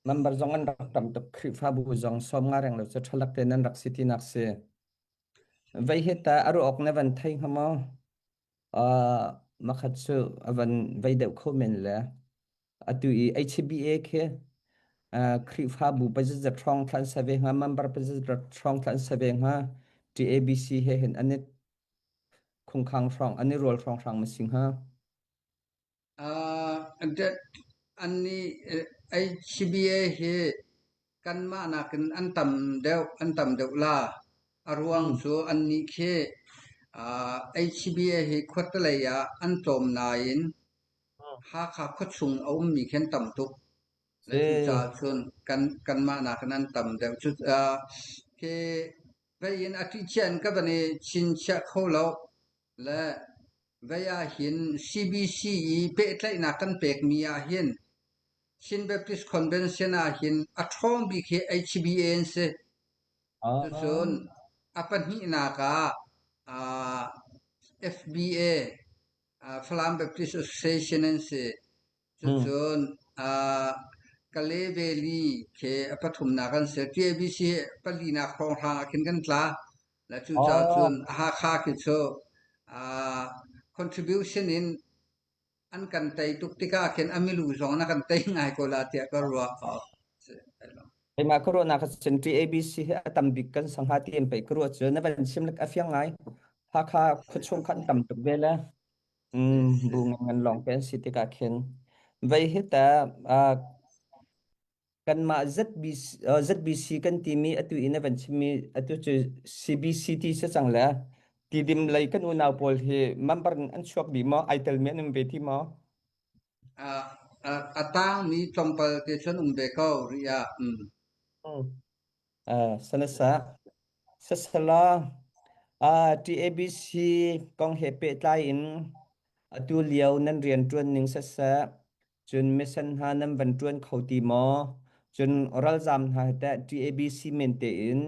Member zong an rak tam tuk. Khrihfabu zong sawm nga reng lo cu ṭhalak te nan rak si tinak si. Vei hi ta a ruah awk na van thei hnga maw? Makhat cu a van vei deuh kho men le atu i HBA khi Khrihfabu pazazat hrawng thlan sa ve hnga, member pazazat hrawng thlan sa ve hnga, TABC he hin an i khungkhang hrawng, an i rual hrawng hrang ma si hnga? Annih HBA hi kanmah nakin an tam deuh, an tam deuh la. A ruang cu annih khi HBA hi khuatelei ah an tlawm nain Hakha khuachung a ummi khi an tam tuk. Le cucaah cun kanmah nakin an tam deuh. Khi vei in a ṭihcia in ka van i chinchiah kho lo. Le vei ahhin CBC i pehtlaihnak kan pekmi ahhin Chin Baptist Convention ahhin a ṭhawng bik hi HBA an si. Cucun a pahnihnak ah FBA Falam Baptist Association an si. Cucun Kale Valley khi a pathumnak an si. TABC hi palinak hrawnghrang ah khin kan tla. Le cucaah cun Hakha khi cu contribution in an kan tei tuk tikah khin a milu zong na kan tei ngai ko la tiah ka ruah. Keimah ka ruahnak ah cun TABC hi a tam bik kan sangha ti in pei ka ruah cu na van chim a fiang ngai. Hakha khuachung khan tam tuk ve le bu ngan lawng te an si tikah khin vei hi ta kanmah ZBC, ZBC kan timi atu in a van chimmi atu cu CBC ti si cang le tidim lei kan unau pawl hi member in an chuak dih maw ai telmi an um ve ti maw? A tangmi tlawmpal te cun um ve ko rih ah. Sanasa sasala TABC kong he pehtlai in atu lio nan rian ṭuan ning saseh cun mission hna nan van ṭuan kho ti maw? Cun ralzaam hna he teh TABC men tein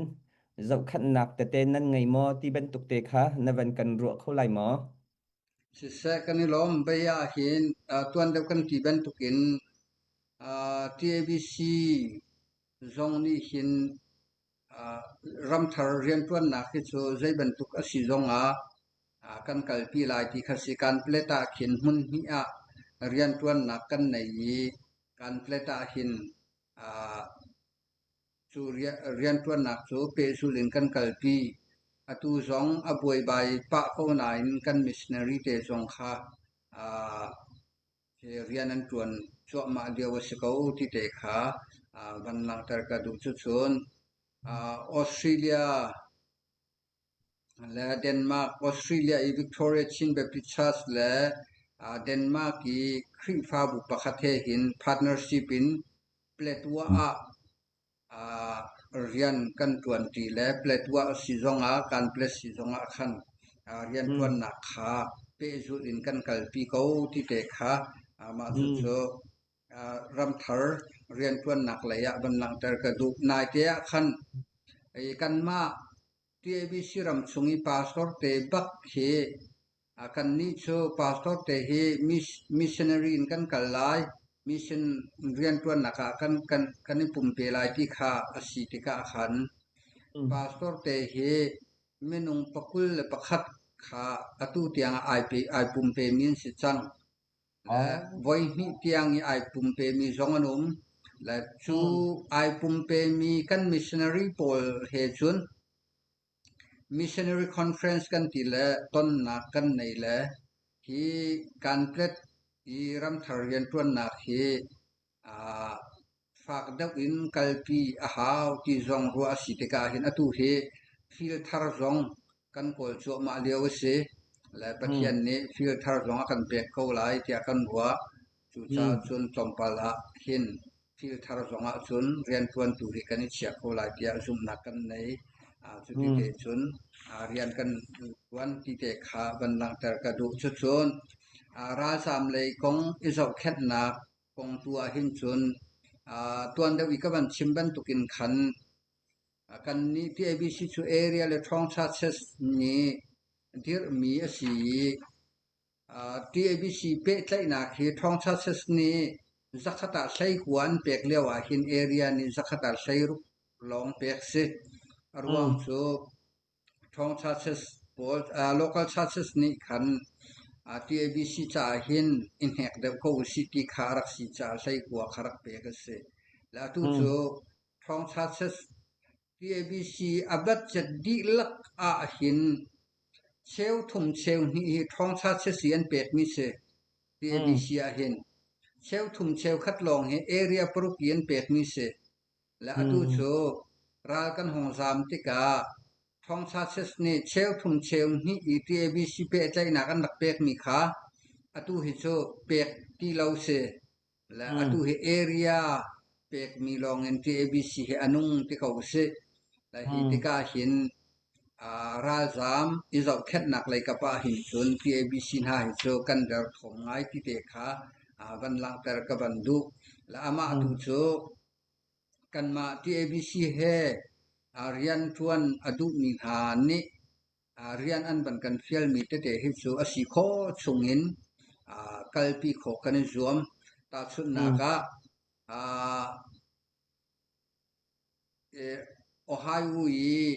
zohkhenhnak tete nan ngei maw ti bantuk te kha na van kan ruah kho lai maw? Siseh kan i lawm. Bei ah hin tuan deuh kan ti bantukin TABC zong nih hin ramthar rianṭuannak hi cu zei bantuk a si zongah kan kalpi lai ti kha si. Kanplet ah khin hmun hnih ah rianṭuannak kan nei i kanplet ah hin Cu rianṭuannak cu pehzulh in kan kalpi. Atu zong a buaibai pah ko nain kan missionary te zong kha rian an ṭuan cuahmah lio a si ko ti te kha van langhter ka duh. Cucun Australia le Denmark, Australia i Victoria Chin Baptist Church le Denmark i Khrihfabu pakhat he hin partnership in Paletwa ah rian kan ṭuanṭi le Paletwa si zongah Kanpetlet si zongah khan rianṭuannak kha pehzulh in kan kalpi ko ti te kha mah cucu ramthar rianṭuannak lei ah van langhter ka duh. Naite ah khan kanmah TABC ram chung i pastor te bak hi kannih cu pastor te hi missionary in kan kal lai, mission rianṭuannak ah kan i pumpe lai ti kha a si tikah khan pastor te hi minung 21 kha atu tiang ah ai pumpemi an si cang. Le voihnih tiang i ai pumpemi zong an um. Le cu ai pumpemi kan missionary pawl he cun missionary conference kan ti le tonnak kan nei le hi Kanpetlet i ramthar rianṭuannak hi fak deuh in kalpi a hau ti zong ruah a si tikah hin atu hi thil thar zong kan kawl cuahmah lio a si. Le Pathian nih thil thar zong a kan pek ko lai tiah kan ruah. Cucaah cun tlawmpal ah hin thil thar zong ah cun rianṭuantu hi kan i chiah ko lai tiah zumhnak kan nei. Cuti te cun rian kan ṭuan ti te kha van langhter ka duh. Cucun ralzaam lei kong i zohkhenhnak kong tu ah hin cun tuan deuh i ka van chim bantukin khan kannih TABC cu area le ṭhawngṭha church nih dirhmi a si i TABC pehtlaihnak hi ṭhawngṭha church nih zakhat ah 19 an pek lio ah hin area nih zakhat ah 16 lawng pek si. A ruang cu Ṭhawng churches pawl, local churches nih khan TABC caah hin i hnek deuh ko usih ti kha a rak si caah 19 kha rak pek a si. Le atu cu ṭhawng churches TABC a budget dihlak ah hin cheu thum cheu hnih hi ṭhawng churches i an pekmi si. TABC ah hin cheu thum cheu khat lawng hi area paruk i an pekmi si. Le atu cu ral kan hung zaam tikah Thawngṭha nih cheu thum cheu hnih i TABC pehtlaihnak an rak pekmi kha atu hi cu pek ti lo si. Le atu hi area pekmi lawngin TABC hi a nung ti ko usih. Le hi tikah hin ralzaam i zohkhenhnak lei kap ah hin cun TABC hna hi cu kan derthawm ngai ti te kha van langhter ka van duh. Le amah tu cu Kanmah TABC he rianṭuan a duhmi hna nih rian an van kan fialmi tete hi cu a si khawh chungin kalpi khawh kan i zuam. Tahchunhnak ah, Ohio i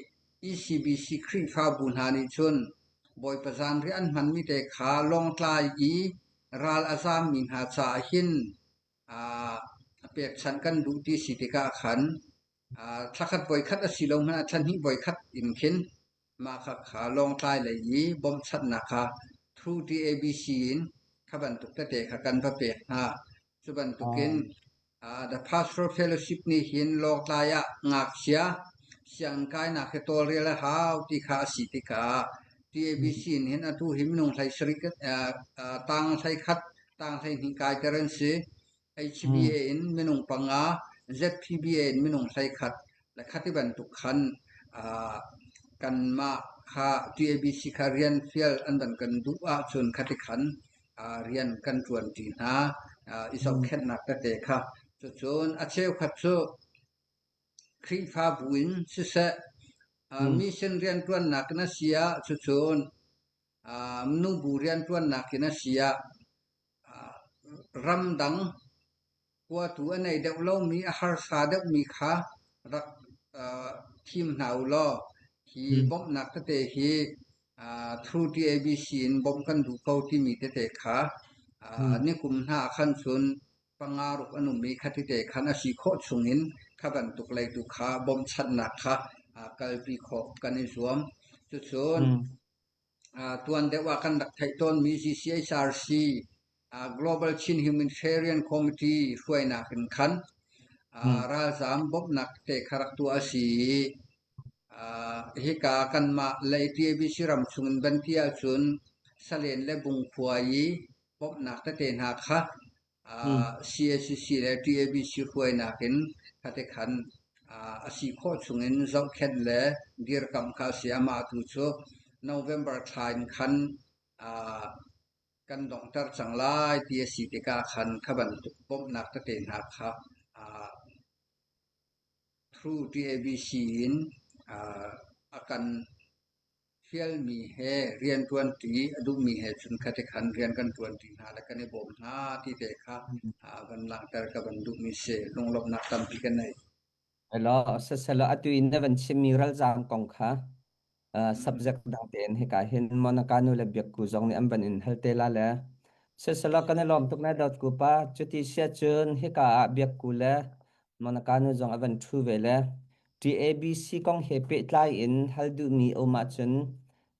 ECBC Khrihfabu hna nih cun Bawipa zanriah an hmanmi te kha Lawngtlai i ral a zaammi hna caah hin pekchanh kan duh ti si tikah khan thlakhat voikhat a si lo hmanh ah thlahnih voikhat in khin mah khakha Lawngtlai lei i bawmhchanhnak kha through TABC in kha bantuk tete kha kan va pek hna. Cu bantukin The Pastoral Fellowship nih hin Lawngtlai ah ngakchia sianginn kainak hi tawlrel a hau ti kha a si tikah TABC in hin atu hi minung 17 tang 11 tang 12 kaiter an si. HBA in minung panga, ZPBA in minung 11 le khati bantuk khan kanmah kha TABC kha rian fial an van kan duh ahcun khati khan rian kan ṭuanṭi hna i zohkhenhnak tete kha. Cucun a cheukhat cu Khrihfabu in siseh, mission rianṭuannak in a si ah cucun. Nubu rianṭuannak in a si ah ramdang Huatu a nei deuh lomi, a harsa deuhmi kha rak thim hna u law hi bawmhnak tete hi through TABC in bawmh kan duh ko timi tete kha nikum hna ah khan cun panga ruk an um i kha tete khan a si khawh chungin kha bantuk lei tu kha bawmhchanhnak kha kalpi khawh kan i zuam. Cucun tuan deuh ah kan rak theih tawnmi GCHRC Global Chin Humanitarian Committee hruainak in khan ralzaam bawmhnak te kha rak tuah a si i hika kanmah lei TABC ram chung in van ti ahcun Salen le Bungkhua i bawmhnak tete hna kha CACC le TABC hruainak in khate khan a si khawh chungin zohkhenh le dirkamh kha a si. Amah tu cu November thla in khan kan donghter cang lai ti a si tikah khan kha bantuk bawmhnak tete hna kha through TABC in a kan fialmi he rianṭuanṭi a duhmi he cun khati khan rian kan ṭuanṭi hna le kan i bawm hna ti te kha van langhter ka van duhmi si. Lunglawmhnak tampi ka nei. Elo, saselo atu in na van chimmi ralzaam kong kha subject dang tein hika hin Monica nu le Biakku zong nih an van in hal te la le saselo kan i lawm tuk na dawt ku pa cuti sia cun hika ah Biakku le Monica nu zong a van ṭhu ve le TABC kong he pehtlai in hal duhmi um ahcun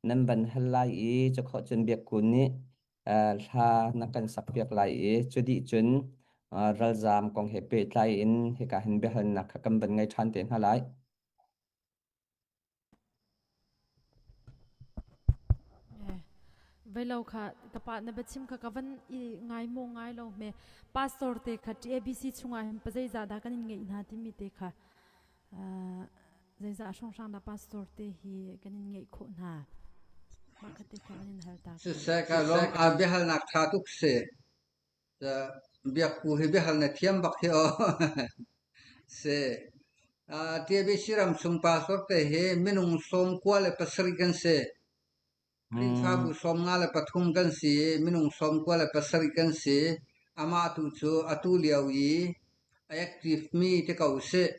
nan van hal lai i cakhawh cun Biakku nih hla na kan sakpiak lai i cu dih cun ralzaam kong he pehtlai in hika hin biahalnak kha kan van ngei ṭhan te hna lai. Veilo kha ka pa na biachim kha ka van i ngai maw ngai lo hme pastor te kha TABC chungah hin pazeizah dah kan in ngeih hna timi te kha zeizah hrawnghrang dah pastor te hi kan in ngeih khawh hna mah kha te kha van in hal ta Siseh ka lawm a biahalnak ṭha tuk si. Biakku hi biahal na thiam bak hi aw. Si. TBC ram chung pastor te hi minung 97 kan si. Khrihfabu 53 kan si i minung 97 kan si. Amah tu cu atu lio i a active mi te ko sih.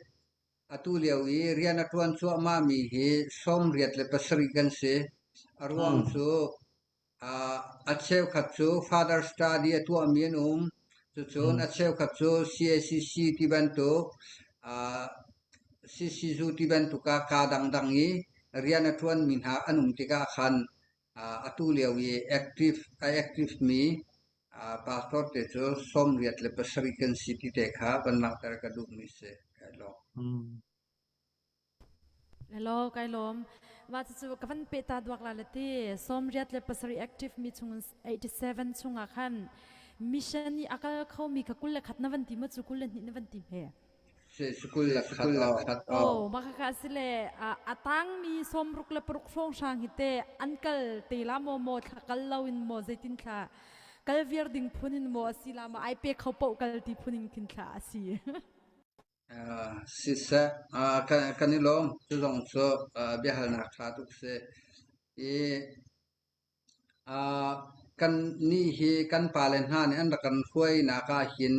Atu lio i rian a ṭuan cuahmahmi hi 87 kan si. A ruang cu a cheukhat cu Father Study a tuahmi an um. Cucun a cheukhat cu CACC ti bantuk, CCzu ti bantuk ah kaa dangdang i rian a ṭuanmi hna an um tikah khan atu lio i active a active mi pastor te cu 87 kan si ti te kha van langhter ka duhmi si. Kai lawm. Hello, kai lawm. Mah cucu ka van peh ta duak la le ti. 87 active mi chung 87 chungah khan mission i a kal khomi kha 21 na van ti ma cu 22 na van ti hme? Si 21 aw. Oh, mah khakha sile a tangmi 66 hrawnghrang hi te an kal te la maw maw thla kal lo in maw zeitin thla kal viar ding phun in maw asi la maw ai pe kho poh kal ti phun in khin thla asi. Siseh, kan i lawm. Cu zong cu biahalnak ṭha tuk si. I kannih hi kan pale hna nih an rak kan hruainak ah hin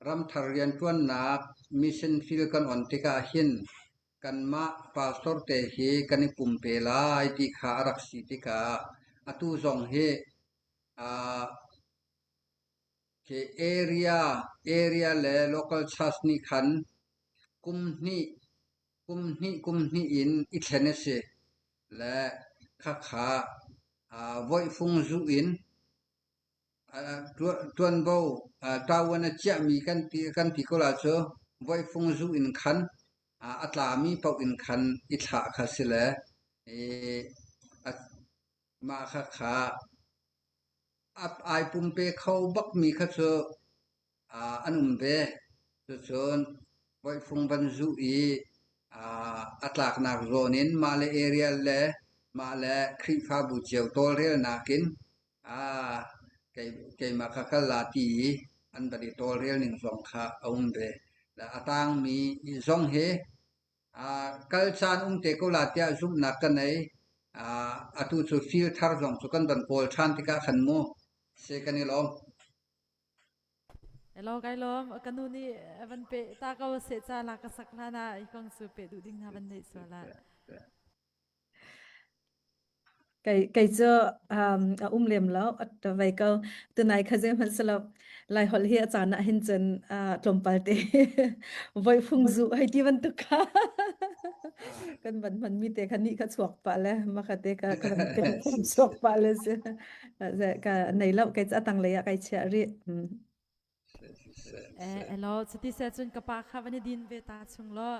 ramthar rianṭuannak mission field kan on tikah hin kanmah pastor te hi kan i pumpe lai ti kha a rak si tikah atu zong hi Khi area area le local church nih khan kum hnih kum hnih kum hnih in i thlen a si le khakha voihfung zuh in ṭuanvo ṭavuan a ciahmi kan ti ko la cu voihfung zuh in khan a tlami paoh in khan i thlah kha si le mah khakha Ai pumpe kho bakmi kha cu an um ve. Cucun voihfung van zuh i a tlaknak zawn in mah le area le mah le Khrihfabu cio tawlrelnak in keimah kha kal la ti i an van i tawlrel ning zong kha a um ve. A tangmi zong hi kal caan um te ko la tiah zumhnak ka nei. Atu cu field thar zong cu kan van kawl ṭhan tikah khan mu si kan i lawm. Hello kai lawm ka nu nih van pe ta ko seh ca la ka sak hlan ah hi kong cu pe duh ding hna van neih sual ah. Kei cu a um lem lo, a vei ko. Tunai kha zeihmanh si lo. Laiholh hi a caan ah hin cun tlawmpal te voi fung zu hei ti bantuk kha kan van hmanmi te kha nih kha chuak pah le maka te ka ka kan chuak pah le si ka nei lo kei cu a tanglei ah kai chiah rih. Elo cuti se cun ka pa kha van i din ve ta chung law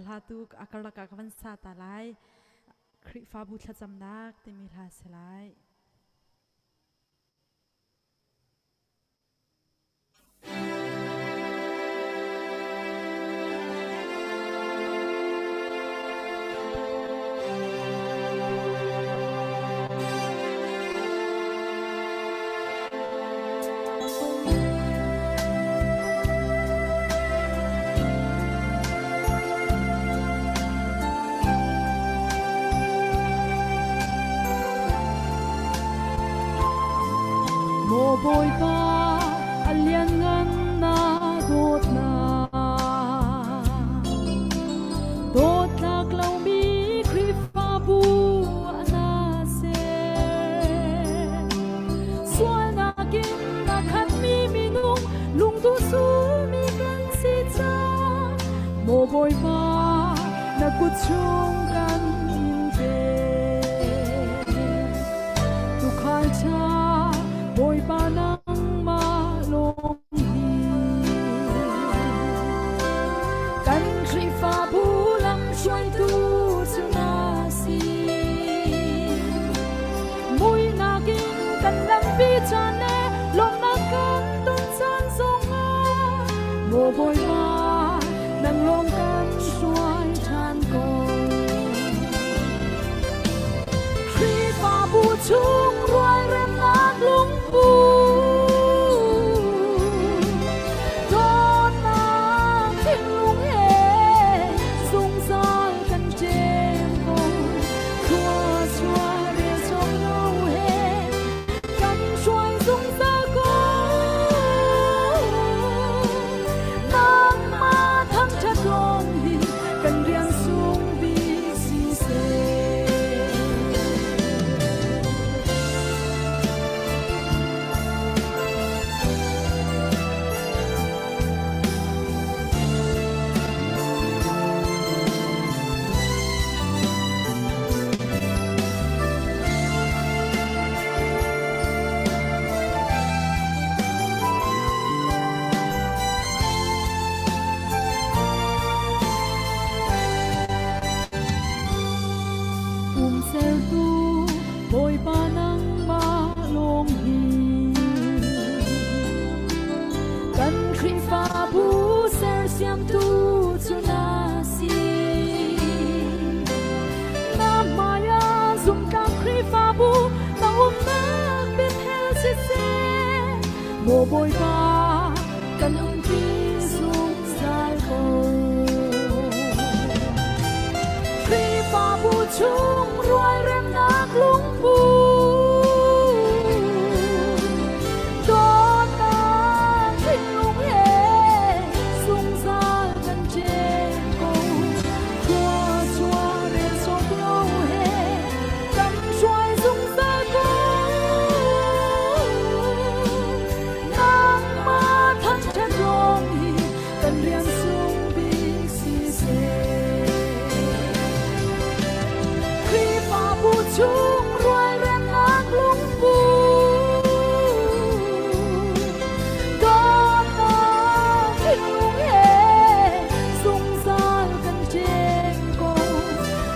hla tu a karlak ah ka van sa ta lai. Khrihfabu thlacamnak timi hla si lai. Maw Bawipa, a lianngan na dawtnak. Dawtlak lomi Khrihfabu na ser. Sualnak in a khatmi minung lungduh sumi kan si cang. Maw Bawipa, na kut chung kan in pe. Tuukhal ṭha, Bawipa nangmah lawng hi. Kan Khrihfabu lamhruaitu cu na si. Muihnak in kan lampi caan le lawmhnak kan ton caan zongah Maw Bawipa, nang lawng kan hruai ṭhan ko. Khrihfabu chung rualremnak lungpu dawtnak thinlung he zungzal kan ṭem ko. Khua rel cawk lo he kan hruai zungzal ko. Nangmah thangṭhat lawng hi kan rian sung bik si seh. Umsertu Bawipa nangmah lawng hi kan Khrihfabu sersiamtu cu na si. Na hmaiah zumtlak Khrihfabu na umnak Bethel siseh, Maw Bawipa kan umpi zungzal ko. Khrihfabu chung rualremnak lungpu dawtnak thinlung he zungzal kan ṭem ko. Khua chuah rel sawk lo he kan hruai zungzal ko. Nangmah thangṭhat lawng hi kan rian sung bik si seh. Khrihfabu chung rualremnak lungpu dawtnak thinlung he zungzal kan ṭeng ko.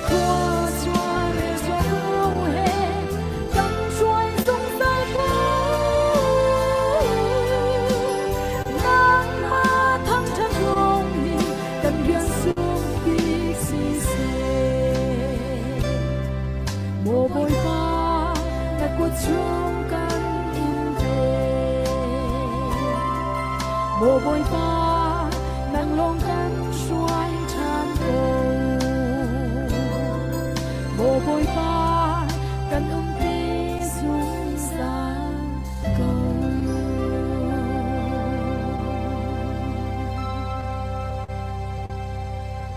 Khua chuah rel sawk lo he kan hruai zungzal ko. Nangmah thangṭhat lawng hi kan rian sung bik si seh. Maw Bawipa, na kut chung kan in pe. Maw Bawipa, nang lawng kan hruai ṭhan ko. Maw Bawipa, Kan umpi zungzal ko.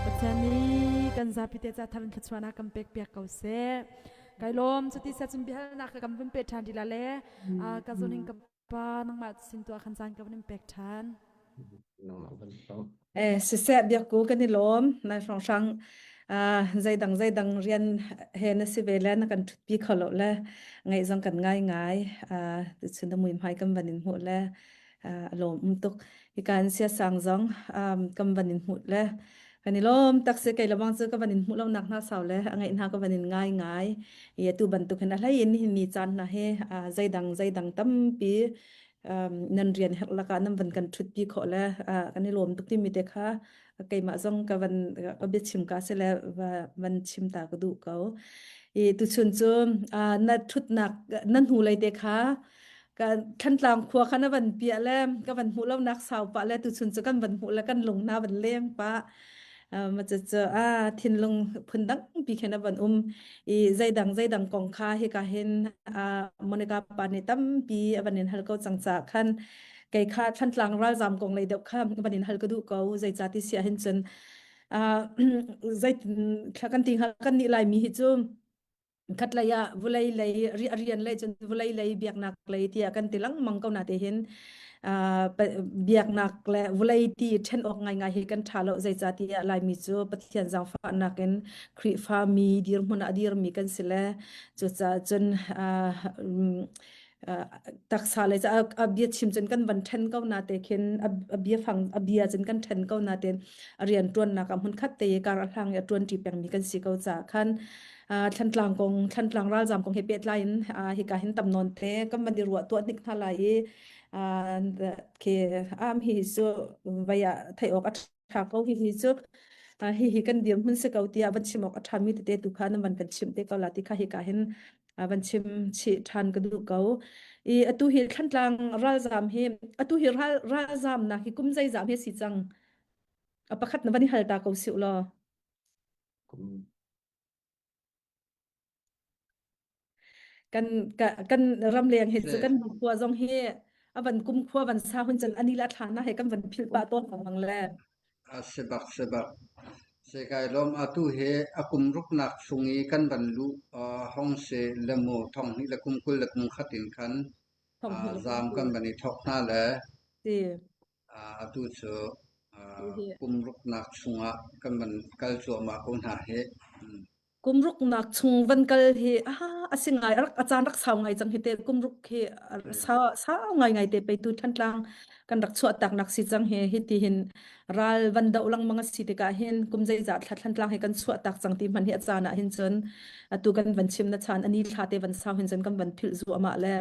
Pathian nih kan zapi te ca thar in thluachuahnak kan pek piak ko seh. Kai lawm cuti sa cun biahalnak ka kan vun pe ṭhan ti la le ka zun hin ka pa nangmah sin tu ah khan caan ka vun in pek ṭhan. Eh, siseh biakku kan i lawm. Nai hrawnghrang ah zeidang zeidang rian he na si ve le na kan ṭhutpi kho lo le ngaih zong kan ngai ngai. Ah tuchun na muihmai kan van in hmuh le ah, a lawm um tuk. Hika in siasang zong um, kan van in hmuh le kan i lawm tak si kei lebang cu ka van in hmuh lo nak hna sau le a ngaih hna ka van in ngai ngai. I atu bantuk hin a hlei in nihin ni caan hna hi ah, zeidang zeidang tampi um, nan rian herh lakah nan van kan ṭhutpi khawh le uh, kan i lawm tuk timi te kha keimah zong ka van ka biachim ka si le va, van chim ta ka duh ko. I tuchun cu uh, na ṭhutnak na hnulei te kha ka Thantlang khua kha na van piah le ka van hmuh lo nak sau pah le tuchun cu kan van hmuh le kan lung na van leng pah ma cu cu a thinlung phundang pi khen a van um i zeidang zeidang kong kha hika hin Monica pa nih tampi a van in hal ko cang ca khan kei kha Thantlang ralzam kong lei deuh kha van in hal ka duh ko zeicah ti si ahhin cun zeitin thla kan ti hnga kan nih Laimi hi cu khatlei ah vulei lei rian lei cun vulei lei biaknak lei tiah kan ti lengmang ko na te hin biaknak le vulei ti ṭhen awk ngaingai hi kan ṭha lo zeicahtiah Laimi cu Pathian zaangfahnak in Khrihfa mi dirhmun ah a dirmi kan si le cucaah cun taksa le a bia chim cun kan van ṭhen ko na te khin a bia fang a bia cun kan ṭhen ko na ten a rian ṭuannak ah hmun khat te kar a hlang i a ṭuan ṭi pengmi kan si ko caah khan Thlantlang kong Thlantlang ralzam kong he pehtlai in hika hin tam nawn te kan van i ruah tuah hnik hna lai i khi am hi cu vai ah theih awk a ṭha ko hi hi cu hi hi kan dirhmun si ko tiah van chim awk a ṭhami tete tu kha nan van kan chimh te ko la ti kha hika hin van chim chih ṭhan ka duh ko. I atu hi Thlantlang ralzam hi atu hi ral ralzam nak hi kum zeizam hi si cang a pakhat na van i hal ta ko si law. Kan ka, kan ramleng hi cu kan khua zong hi a van kum khua van sa hun chan ani la thla na he kan van phil pa tawn lengmang le. A si bak si bak. Se kai lawm atu he a kum ruknak chung i kan van luh hong si le mu thong hnih le kum 20 le kum khat in khan zaam kan van i thawk hna le Si. atu cu kum ruknak chungah kan van kal cuahmah ko hna hi. Kumruknak chung van kal hi a si ngai a rak a caan rak sau ngai cang hi te kumruk hi sau sau ngai ngai te pei tu Thantlang kan rak chuah tak nak si cang hi hi ti hin ral van do lengmang a si tikah hin kum zeizah thla Thantlang hi kan chuah tak cang ti hman hi a caan ah hin cun atu kan van chim na chan ani thla te van sau hin cun kan van philh zu amah le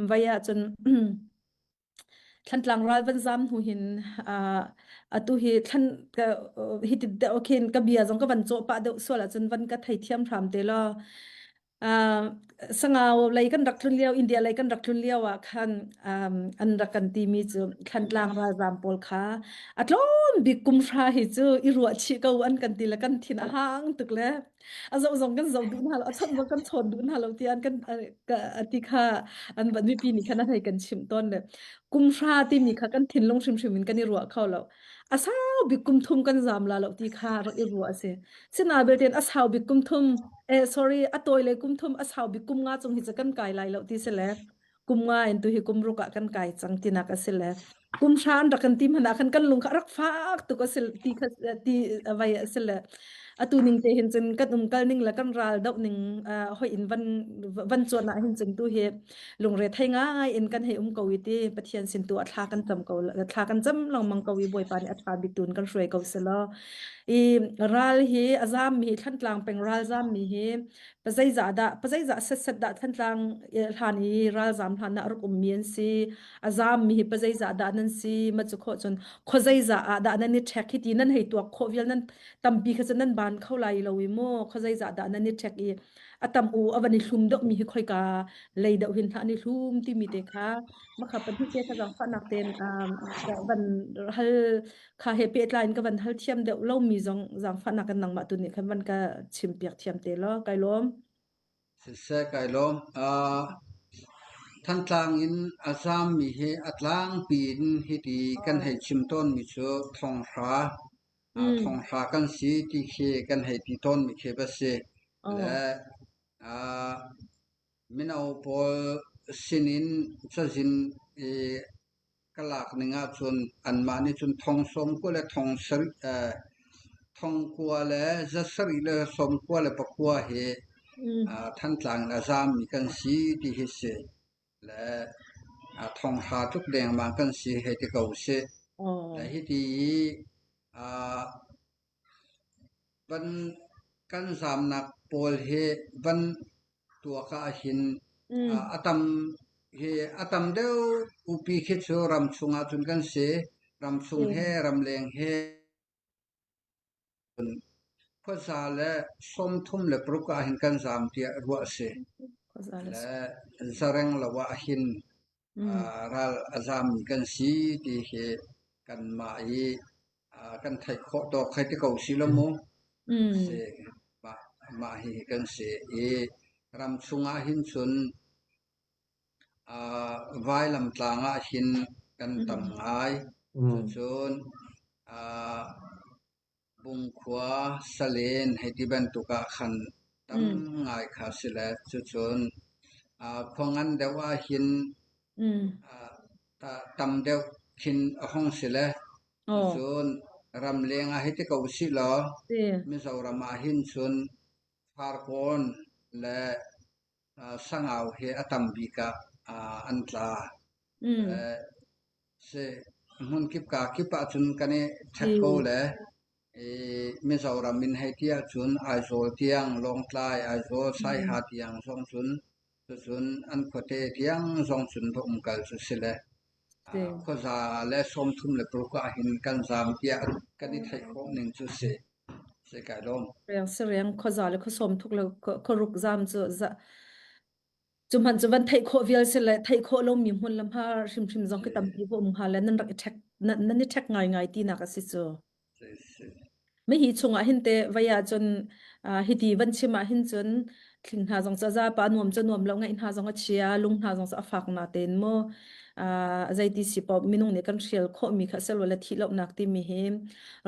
vai ah cun Thlantlang ral van zam hnu hin uh, atu hi thlan ka hi ti deuh khin ka bia zong ka van cawh pah deuh sual ahcun van ka theithiam hram te law. Uh, sangau lei kan rak tlun lio India lei kan rak tlun lio ah khan um, an rak kan timi cu Thlantlang ralzam pawl kha a tlawm bik kum hra hi cu i ruah chih ko an kan ti le kan thin a hang tuk le a zoh zong kan zoh duh hna lo a chawnh zong kan chawn duh hna lo ti an kan ti kha an van mipi nih khan an hei kan chimh tawn le kum hra timi kha kan thinlung hrimhrim in kan i ruah kho lo a sau bik kum thum kan zam la lo ti kha rak i ruah a si sina belte a sau bik kum thum eh sorry a tawi le kum thum a sau bik kum nga chung hi cu kan kai lai lo ti si le kum nga in tu hi kum ruk ah kan kai cang tinak a si le kum hra an rak kan ti hmanh ah khan kan lung kha rak fak tuk a si ti kha ti vai a si le atu ning te hin cun kan um kal ning le kan ral doh ning hoi in van van chuan ah hin cun tu hi lungre thei ngai in kan hei um ko i ti Pathian sin tu a thla kan cam ko thla kan cam lengmang ko i Bawipa nih a tha bik tun kan hruai ko selaw i ral hi a zam mi Thlantlang peng ral zam mi hi Pazeizah dah pazeizah setset dah Thantlang hlan i ralzam hlan ah rak ummi an si a zammi hi pazeizah dah nan si ma cu khawh cun khuazeizah ah dah nan i ṭhek hi ti nan hei tuak khawh vial nan tampi kha cun nan ban kho lai lo i mu khuazeizah dah nan i ṭhek i a tam u a van i hlum deuh mi hi khoika lei deuh hin hlah an i hlum timi te kha makha pahnih te kha zaangfahnak tein van hal kha he pehtlai in ka van hal thiam deuh lomi zong zaangfahnak kan nangmah tu nih khan van ka chimpiak thiam te law kai lawm. Siseh kai lawm. Thantlang in a zaammi hi a tlangpi in hiti kan hei chim tawnmi cu thonghra, thonghra kan si ti khi kan hei ti tawnmi khi va si. Le mino pawl sinin cazin i ka lak ning ahcun anmah nih cun thong sawmkua le thong sarih thongkua le zasarih le sawmkua le pakua hi Thantlang in a zaammi kan si ti hi si. Le thonghra tluk dengmang kan si hei ti ko sih. Le hiti i Van kan zaamnak pawl hi van tuak ahhin a tam hi a tam deuh upi khi cu ramchung ahcun kan si. Ramchung he ramleng he khuaza le 36 ahhin kan zaam tiah ruah a si. Le zareng lo ahhin ral a zaammi kan si ti hi kanmah i kan theih khawh tawk hei ti ko si lo mu. Si mah mah hihi kan si i ramchung ah hin cun vailam tlang ah hin kan tam ngai. Cucun Bungkhua, Salen hei ti bantuk ah khan tam ngai kha si le cucun khua ngan deuh ahhin tam deuh khin a hung si le cucun ramleng ah hei ti ko usih law Mizoram ahhin cun Farkawn le Sangau hi a tam bik ah an tla. Si hmunkip kaa kip ahcun kan i ṭhek ko le i Mizoram in hei ti ahcun Aizawl tiang, Lawngtlai, Aizawl, Saiha tiang zong cun cucun an khuate tiang zong cun va umkal cu si le khuaza le 36 ahhin kan zaam tiah kan i theih khawh ning cu si. Si kai lawm. Riang si riang khuaza le khuasawm thuk le khuaruk zaam cu za Cu hmanh cu van theih khawh vial si le theih khawh lomi hmun le hma hrimhrim zong khi tampi va um hnga le nan rak i ṭhek nan, nan i ṭhek ngaingai tinak a si cu. Mi hi chungah hin te vai ahcun hiti van chim ah hin cun thling hna zong cu a zapa nuam cu nuam lo ngaih hna zong a chia lung hna zong cu a fak na tein mu zeiti si paoh minung nih kan hrial khawhmi kha selo le thih lonak timi hi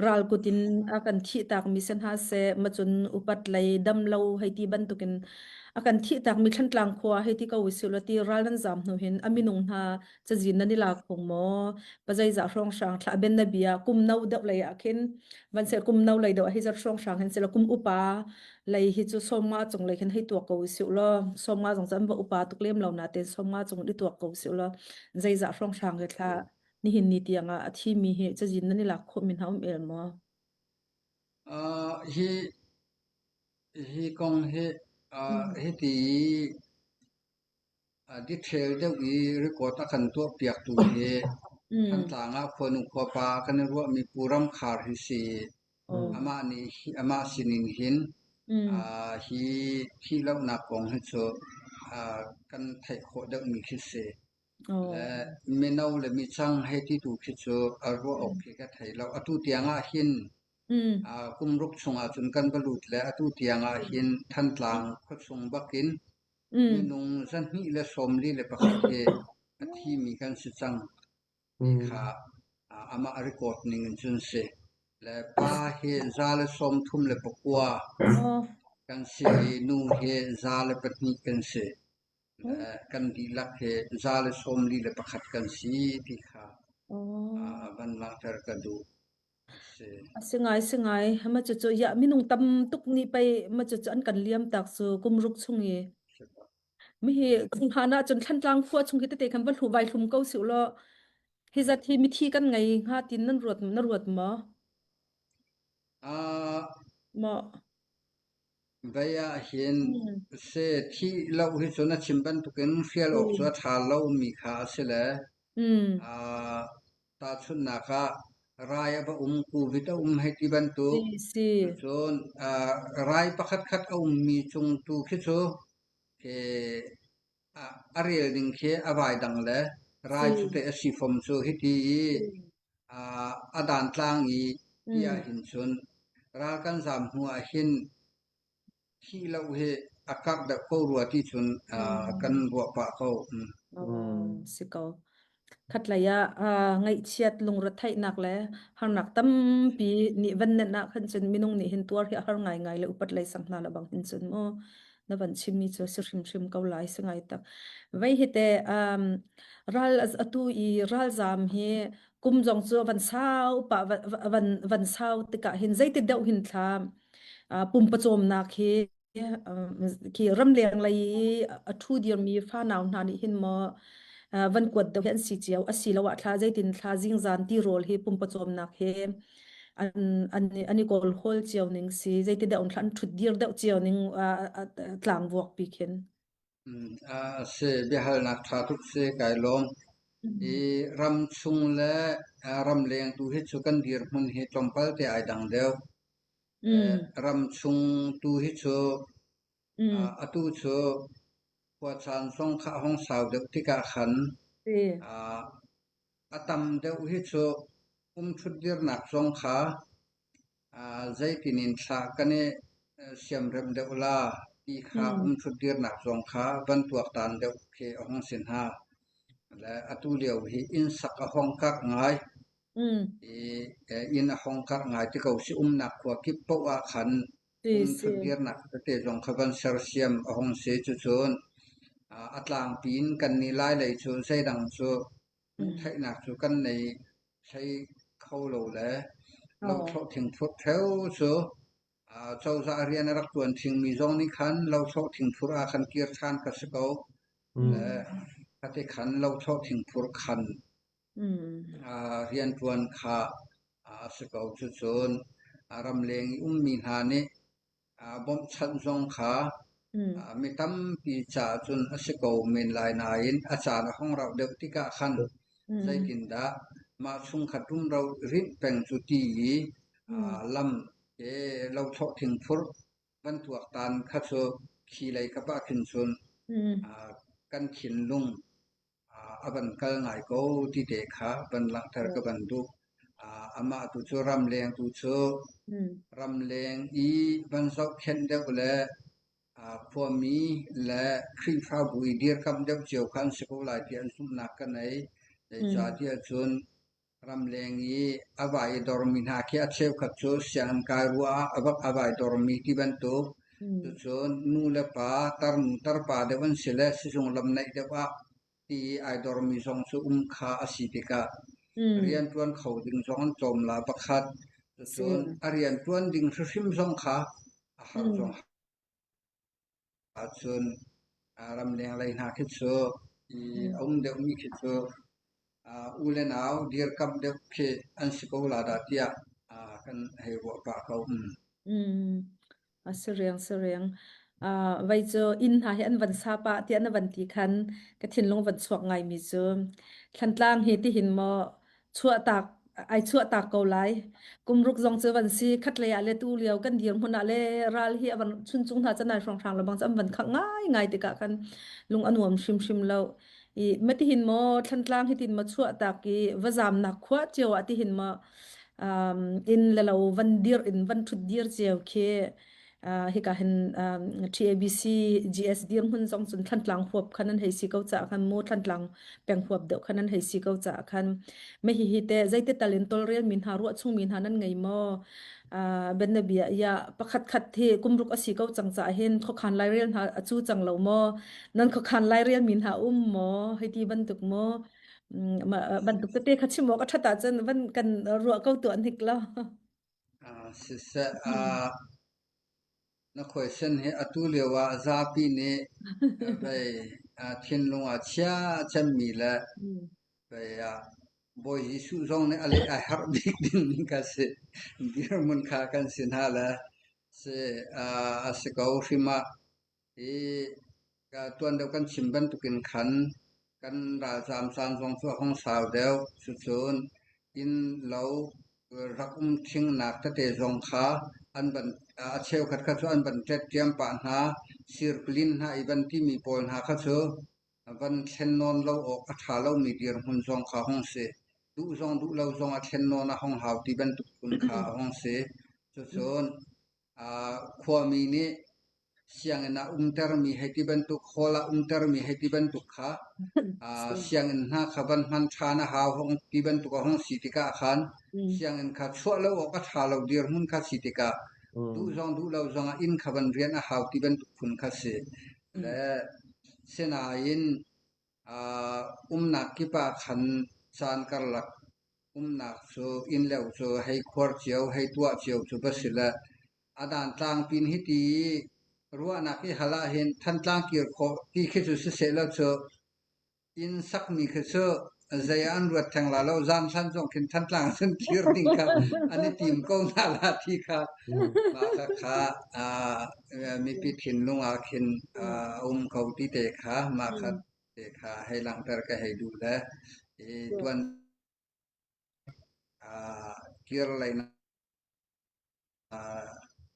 ral kut in a kan thih takmi si hna seh macun upat lei dam lo hei ti bantukin A kan thihtakmi Thlantlang khua hei ti ko usih law ti ral nan zaam hnu hin a minung hna cazin nan i lak phung maw? Pazeizah hrawnghrang thla ben na bia kum no deuh lei ah khin van sel kum no lei deuh hi zat hrawnghrang hin sela kum upa lei hi cu 50 cung lei khin hei tuak ko usih law 50 zong cu an va upa tuk lem lo nain 50 cung i tuak ko usih law zeizah hrawnghrang hi thla nihin ni tiang ah a thimi hi cazin nan i lak khawh mi hna um el maw? Hi Hi kong hi hiti i detail deuh i record a kan tuahpiaktu hi Thantlang ah khuanu khuapa kan i ruahmi Pu Ram Khar hi si. Amah nih amah sinin hin hi thihlohnak kong hi cu kan theih khawh deuhmi khi si. Le mino le micang hei ti tu khi cu a ruah awk khi ka thei lo. Atu tiang ah hin Kum ruk chungah cun kan va lut le atu tiang ah hin Thantlang khuachung bakin minung 241 hi a thimi kan si cang ti kha amah record ning in cun si. Le pa hi 139 kan si i nu hi 102 kan si. Le kan dihlak hi 141 kan si ti kha van langhter ka duh. A si ngai, si ngai. Ma cucu ya minung tam tuk nih pei ma cucu an kan liam tak cu kum ruk chung i. Mi hi hlan ah cun Thlantlang khua chung hi tete khan va hlu vai hlum ko si law hi zat hi mithi kan ngei hnga tin nan ruat na ruat maw? Maw? Vei ah hin se thih lo hi cu na chim bantukin hrial awk cu a ṭha lomi kha a si le Tahchunhnak ah, rai a va um, covid a um hei ti bantuk. Si, si. Cucun rai pakhatkhat a ummi cung tu khi cu a rel ding khi a vai dang le rai cu teh a si fom cu hiti i a dantlang i ti ahhin cun ral kan zaam hnu ahhin thih lo hi. a karh deuh ko rua ti cun kan Mm. ruah pah ko. Oh, si ko. Khatlei ah ngaihchiat lungretheihnak le harnak tampi nih van nenh ah khan cun minung nih hin tuar hi a har ngaingai le upat lei sang hna le bang hin cun mu na van chimmi cu si hrimhrim ko lai si ngai tak. Vei hi te um, ral atu i ralzam hi kum zong cu van sau pa van van sau tikah hin zeiti deuh hin thla pumpawcawmnak hi khi ramleng lei i a ṭhu dirmi fanau hna nih hin maw van kuat deuh hi an si cio asiloah thla zeitin thla zingzan tirawl hi pumpawcawmnak hi an an an i kawl hawl cio ning si zeiti deuh thla an ṭhut dir deuh cio ning tlangvuak pi khin. A si, biahalnak ṭha tuk si, kai lawm. Hi ramchung le ramleng tu hi cu kan dirhmun hi tlawmpal te ai dang deuh. Ramchung tu hi cu atu cu khuacaan zong kha a hung sau deuh tikah khan a tam deuh hi cu umṭhut dirnak zong kha Zeitin in thla kan i siamremh deuh la ti kha umṭhut dirnak zong kha van tuaktan deuh khi a hung si hna. Le atu lio hi inn sak a hong karh ngai. I inn a hong karh ngai ti ko si umnak khua kip paoh ah khan umṭhut dirnak tete zong kha van sersiam a hung si. Cucun a tlangpi in kan nih Lailei cu zeidang cu hmuhtheihnak cu kan nei hlei kho lo le lothlawh thingphur ṭheo cu cozah rian a rak ṭuan ṭhingmi zong nih khan lothlawh thingphur ah khan kir ṭhan kha si ko. Le khati khan lothlawh thingphur khan rianṭuan kha a si ko. Cucun ramleng i ummi hna nih Bawmhchanh zong kha mi tampi caah cun a si ko men lai nain a caan a hung rauh deuh tikah khan zeitindah mah chungkhat rumro rinh peng cu ti i lam ke lothlawh thingphur van tuaktan kha cu khi lei kap ah khin cun kan thinlung a van kal ngai ko ti te kha van langhter ka van duh. Amah tu cu ramleng tu cu ramleng i van zohkhenh deuh le khuami le Khrihfabu i dirkamh deuh cio kha an si ko lai ti an zumhnak ka nei. Zeicahtiah cun Ramleng i a vai i dormi hna khi a cheukhat cu sianginn kai ruah ah a vak a vai dormi ti bantuk. Cucun nu le pa, tarnu tarpa deuh an si le sizung lam naih deuh ah ti i ai dormi zong cu um kha a si tikah rianṭuan kho ding zong an tlawm la pakhat. Cucun a rianṭuan ding hrimhrim zong kha a har zong Ahcun ramleng lei hna khi cu i a um deuhmi khi cu u le nau dirkamh deuh khi an si ko la dah tiah kan hei ruah pah ko. A si riang si riang. Vai cu inn hna hi an van sa pah tiah na van ti khan ka thinlung van chuak ngaimi cu Thlantlang hi tihin maw chuahtak ai chuahtak ko lai. Kumruk zong cu van si khatlei ah le tu lio kan dirhmun ah le ral hi a van chuncung hna canai hrawnghrang lebang cu an van khak ngai ngai tikah khan lung a nuam hrimhrim lo. I matihin maw Thlantlang hi tin ma chuahtak i va zamnak khua cio ah tihin ma um, inn le lo van dir in van thut dir cio khi Uh, hika hin um, TABC GS dirhmun zong cun Thlantlang huap khan an hei si ko caah khan mu Thlantlang peng huap deuh khan an hei si ko caah khan me hi hi te zeite tal in tolrel mi hna ruah chung mi hna nan ngei maw uh, ben na bia ya pakhat khat hi kumruk asi ko cang caah hin khokhan lairel hna acu cang lo maw nan khokhan lairel mi hna um maw hei ti bantuk maw bantuk tete kha chim awk a that ahcun van kan ruah ko tu an hik lo Siseh, na khuaisen hi atu lio ah zapi nih vei thinlung ah chia cemmi le vei ah Bawi Jesuh zong nih a leh ai harh bik dingmi kha si. Dirhmun kha kan si hna le si a si ko hrim ah Hi tuan deuh kan chim bantukin khan kan ralzaam caan zong cu a hung sau deuh. Cucun inn lo rak um ṭhingnak tete zong kha an van a cheukhat kha cu an van ṭetṭiam pah hna. Sirpalin hna i van timi pawl hna kha cu van thlen nawn lo awk a ṭha lomi dirhmun zong kha a hung si. Duh zong duh lo zong a thlen nawn a hung hau ti bantuk phun kha a hung si. Cucun khuami nih. sianginn ah umtermi hei ti bantuk, hall ah umtermi hei ti bantuk kha sianginn hna kha van hman ṭhan a hau hong ti bantuk a hung si tikah khan sianginn kha chuah lo awk a ṭha lo dirhmun kha si tikah duh zong duh lo zongah inn kha van rianh a hau ti bantuk phun kha si. Le sinain umnak kip ah khan caan karlak umnak cu innlo cu hei khuar cio, hei tuah cio cu va si le a dan tlangpin hiti ruahnak i hal ahhin Thantlang kir khawh ti khi cu siseh law cu inn sakmi khi cu zei ah an ruat theng la lo. Zan hlan zong khin Thantlang cun kir ding kha an i tim ko hna la ti kha mah kha kha mipi thinlung ah khin a um ko ti te kha mah kha te kha hei langhter ka hei duh le i tuan kir lei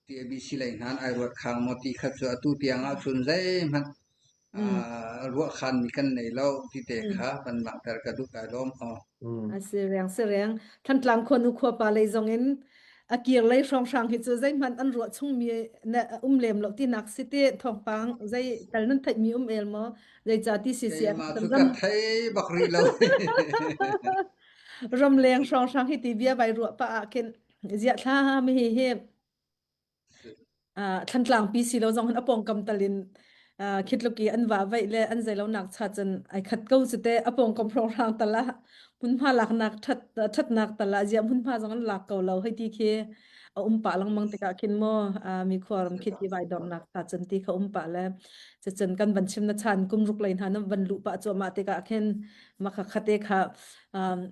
TABC lei hna ai ruat khang maw ti kha cu atu tiang ahcun zeihmanh ruahkhanmi kan nei lo ti te kha van langhter ka duh kai lawm aw. A si reng si reng. Thantlang khuanu khuapa lei zong in a kir lei hrawnghrang hi cu zeihmanh an ruah chungmi na um lem lo tinak si ti thawngpang zei tal nan theihmi um el maw zeica ti si si Keimah cu ka thei bak rih lo. Ramleng hrawnghrang hi ti bia vai ruah pa ah khin Ziah thla mi hi hi Thlantlang pi si lo zong hin a pawngkam tal in khitluk i an va vaih le an zei lo nak cha cun ai khat ko cu te a pawngkam hrawnghrang tal ah hmunhma laknak that thatnak tal ah ziah hmunhma zong an lak ko lo hei ti khi a um pah lengmang tikah khin maw mi khuaram khi ti vai dornak ta cun ti kha um pah le cucun kan van chim na chan kum ruk lei hna nan van luh pah cuahmah tikah khin makha khate kha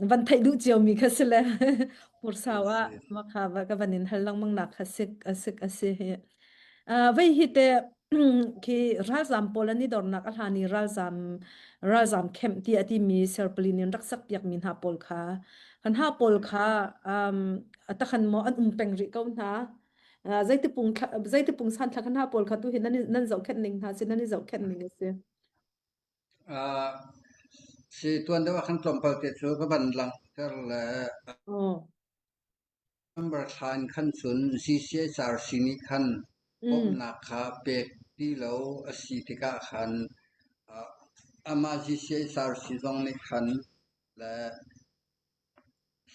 van theih duh cio mi kha si le Pursau ah makha va ka van in hal lengmang nak kha sik asik asi hi. Vei hi te khi ralzam pawl an i dornak a hlan i ralzam ralzam camp ti a timi serpalin in rak sak piak mi hna pawl kha kan ha pawl kha um takhan mo an um peng rih ko hna zeitipung zeitipung san thla kan ha pawl kha tu hi nan nan zohkhenh ning hna si nan i zohkhenh ning a si. Si tuan deuh ah khan tlawmpal te cu ka van langhter le November thla in khan cun GCHRC nih khan bawmhnak kha pek ti lo a si tikah khan amah GCHRC zong nih khan le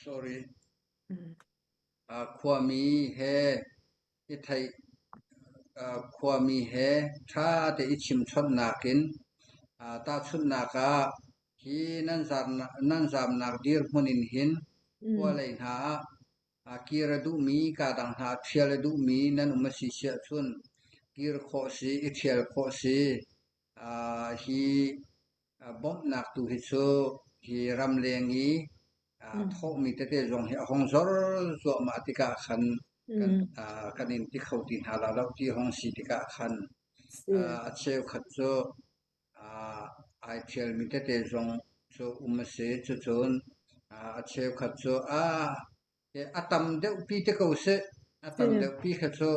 sorry khuami he i theih khuami he ṭha te i chimchawnhnak in tahchunhnak ah hi nan zamnak dirhmun in hin khua lei hna ah kir a duhmi kaa dang hna ah ṭhial a duhmi nan um a si siah cun kir khawh si i ṭhial khawh si. Hi bawmhnak tu hi cu hi ramleng i thawhmi tete zong hi a hung zor cuahmah tikah khan kan kan in ti kho ti hna la lo ti hung si tikah khan a cheukhat cu ai ṭhialmi tete zong cu um a si. Cucun a cheukhat cu a tam deuhpi te ko seh. A tam deuhpi kha cu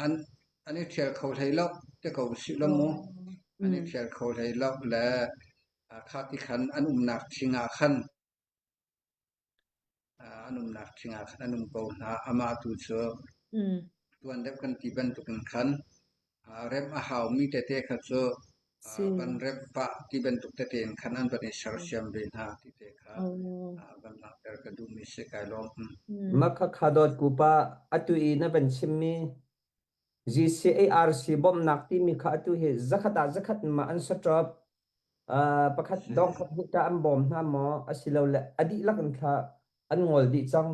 an an i ṭhial kho hlei lo te ko sih lo mu. An i ṭhial kho hlei lo le kha ti khan an umnak thing ah khan an umnak thing ah khan an um ko hna. Amah tu cu tuan deuh kan ti bantukin khan remh a haumi tete kha cu van remh pah ti bantuk tete in khan an van i sersiam ve hna ti te kha van langhter ka duhmi si kai lawm. Mah khakha dawt kupa atu i na van chimmi GCARC bawmhnak timi kha atu hi zakhat ah zakhat ma an saṭop pakhat dong khat hnih ta an bawm hna maw asilole a dihlak in thla an ngol dih cang?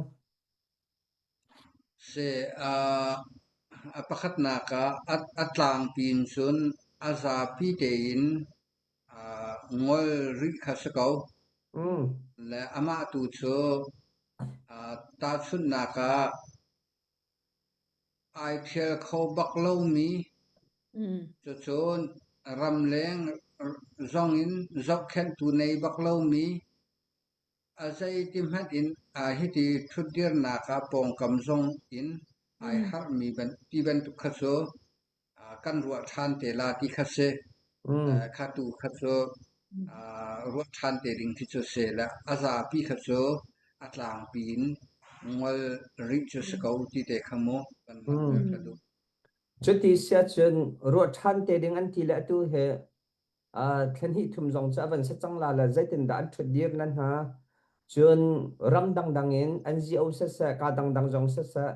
Si, a pakhatnak ah a tlangpi in cun a zapi tein ngol rih kha si ko. Le amah tu cu tahchunhnak ah ai ṭhial kho bak lomi, cucun ramleng zong in zohkhenhtu nei bak lomi, A zeiti hmanh in hiti ṭhutdirnak ah pawngkam zong in ai harhmi ti bantuk kha cu kan ruah ṭhan te la ti kha si. Kha tu kha cu ruah ṭhan te ding khi cu si le a zapi kha cu a tlangpi in ngol rih cu si ko ti te kha mu kan langhter ka duh. Cuti siahcun ruah ṭhan te ding an ti le atu hi thla hnih thum zong cu a van si cang la le zeitindah an ṭhut dir nan hna. Cun ram dangdang in NGO siseh, ka dangdang zong siseh,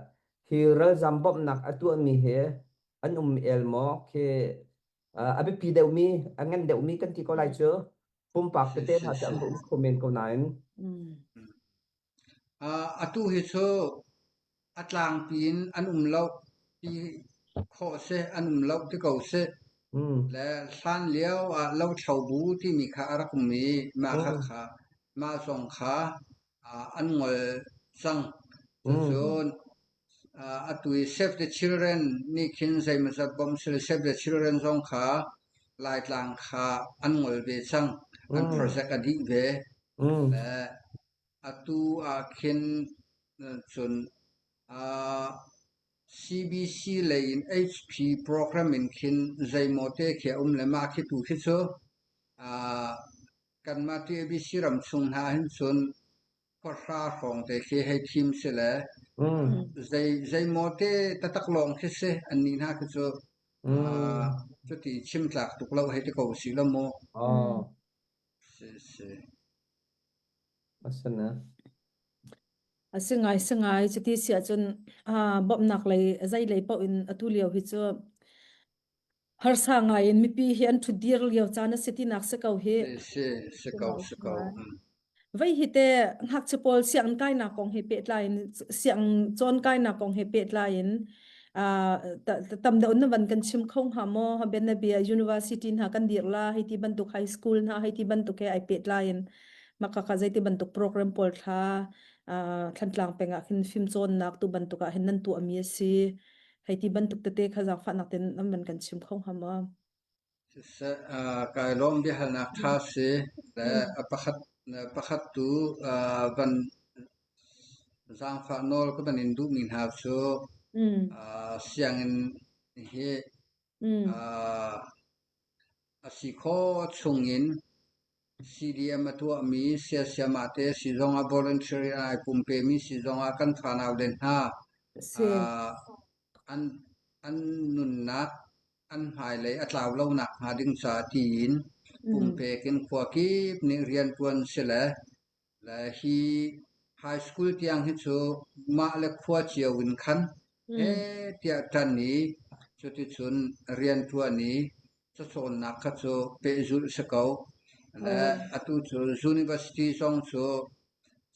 hi ralzam bawmhnak a tuahmi hi an um el maw? Khi a biapi deuhmi, a ngan deuhmi kan ti ko lai cu. Pumpak tete hna cu an va um kho men ko nain. Atu hi cu a tlangpi in an um lo ti khawh si, an um lo ti ko sih. Le hlan lio ah lothlo bu timi kha a rak um i mah kha kha mah zong kha an ngol cang. Cucun atu i Save the Children nih khin zeimawzat bawmh sile Save the Children zong kha Laitlang kha an ngol ve cang. An project a dih ve. Le Atu ah khin cun CBC lei in HP program in khin zeimaw te khi a um le mah khi tu khi cu kanmah TABC ram chung hna hin cun khuahra hrawng te khi hei thim si le zei zeimaw te taktak lawng khi si annih hna khi cu cuti chim tlak tuk lo hei ti ko si lo mu. Si si. Asana. A si ngai si ngai cuti si ahcun ah bawmhnak lei zei lei paoh in atu lio hi cu harsa ngai in mipi hi an ṭhutdir lio caan a si tinak si ko hi. Si si si ko si ko. Vei hi te ngakchia pawl sianginn kainak kong he pehtlai in siang cawn kainak kong he pehtlai in tam deuh na van kan chim kho hnga maw? Bianabia university hna kan dir la hei ti bantuk high school hna hei ti bantuk he ai pehtlai in maka kha zeiti bantuk program pawl thla Thlantlang peng ah khin fimcawnnak tu bantuk ah hin nan tuahmi a si. Hei ti bantuk tete kha zaangfahnak ten nan van kan chim kho hnga maw? Siseh, kai lawm biahalnak ṭha si le a pakhat pakhat tu van zaangfah nawl ka van in duhmi hna cu sianginn hi a si khawh chungin CDM a tuahmi siasiamah te si zongah voluntary ai pumpemi si zongah kan fanau le hna an an nunnak an hmailei a tlau lo nakhnga ding ca tiin pumpek in khua kip nih rianṭuan si le le hi high school tiang hi cu mah le khua cio in khan heh tiah ṭan i cuticun rianṭuan i cacawnnak kha cu pehzulh si ko. Le atu cu university zong cu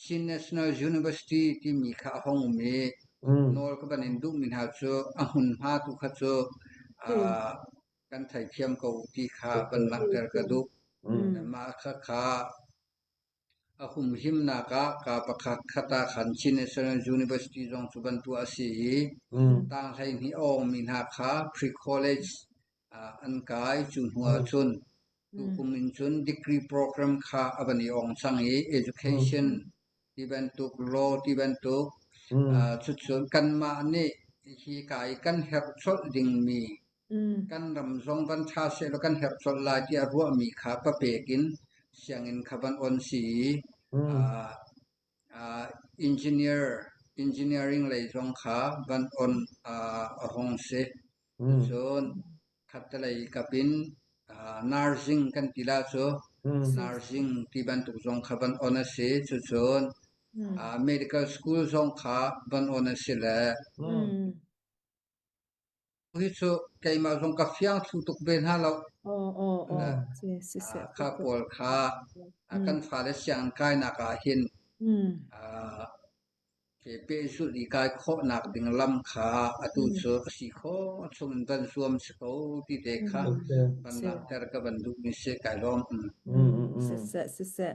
Chin National University timi kha a hung um i nawl ka van in duhmi hna cu a hmunhma tu kha cu kan theithiam ko ti kha van langhter ka duh. Mah kha kha a humhimnak ah ka pakhat khat ah khan Chin National University zong cu van tuah a si i tang 12 a awngmi hna kha pre-college an kai. Cu hnu ahcun Tukum in cun degree program kha a van i ong cang i education ti bantuk, law ti bantuk, cucun kanmah nih hi ka i kan herh colh dingmi kan ram zong van ṭha sehlaw kan herh colh lai tiah ruahmi kha papek in sianginn kha van on si i engineer engineering lei zong kha van on a hong si. Cun khattelei kap in nursing kan ti la cu nursing ti bantuk zong kha van on a si. Cucun medical school zong kha van on a si le Hi cu keimah zong ka fiang thlu tuk ve hna lo. Aw aw aw si si si Kha pawl kha kan fale sianginn kainak ah hin ke pehzulh i kai khawhnak ding lam kha atu cu a si khawh chung in van zuam si ko ti te kha van langhter ka van duhmi si kai lawm. Siseh siseh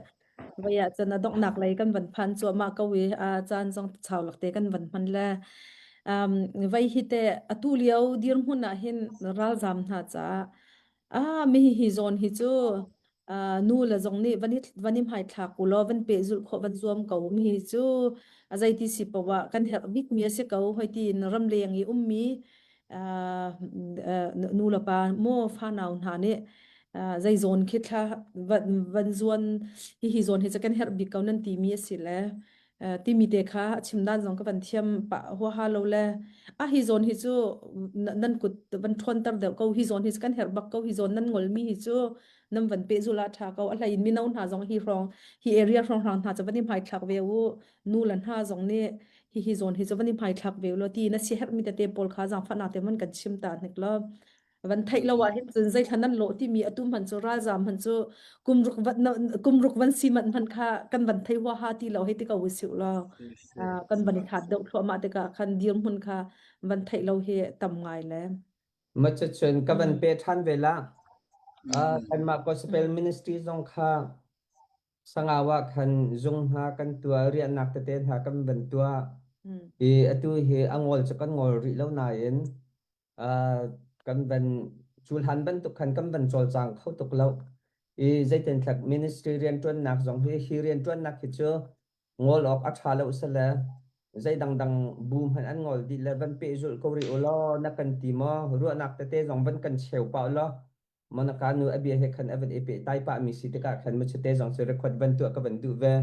Voi ah cun a donghnak lei kan van phan cuahmah ko i a caan zong chau lakte kan van hman le um, voi hi te atu lio dirhmun ah hin ralzam hna caah ah mi hi zawn hi cu uh, nu le zong nih van i van i hmai thlak u law van pehzulh khawh van zuam ko mi hi cu a zeiti si poah kan herh bik mi a si ko hoi tiin ramleng i ummi nu le pa maw fanau hna nih zei zawn khi thla van van zuan hi hi zawn hi cu kan herh bik ko nan timi a si le. Timi te kha a chim dan zong ka van thiam pah huaha lo le a hi zawn hi cu nan kut van ṭhawnter deuh ko hi zawn hi kan herh bak ko hi zawn nan ngolmi hi cu nan van pehzulh ah ṭha ko a hlei in mino hna zong hi hrawng hi area hrawng hrang hna cu van i hmaithlak ve u nu le hna zong nih hi hi zawn hi cu van i hmaithlak ve u law ti na si herhmi tete pawl kha zaangfahnak te man kan chim ta hnik lo van theih lo ah hin cun zeithla nan lawh timi atu hman cu ralzam hman cu kumruk van kumruk van si man hman kha kan van thei huaha ti lo hei ti ko usih law kan van i that deuh thluahmah tikah khan dirhmun kha van theih lo hi tam ngai le Ma cun ka van pe ṭhan ve la. Kanmah gospel ministry zong kha Sangau ah khan zung hna kan tuah, riahnak tete hna kan van tuah. I atu hi a ngol cu kan ngol rih lo nain kan van cu hlan bantuk khan kan van cawlcang kho tuk lo. I zeitintlak ministry rianṭuannak zong hi hi rianṭuannak hi cu ngol awk a ṭha lo sale zei dangdang bu hmanh an ngol dih le van pehzulh ko rih u law na kan ti maw ruahnak tete zong van kan cheu pah u law Monica nu a bia he khan a van i pehtlai pahmi si tikah khan machete zong cu record van tuah ka van duh ve.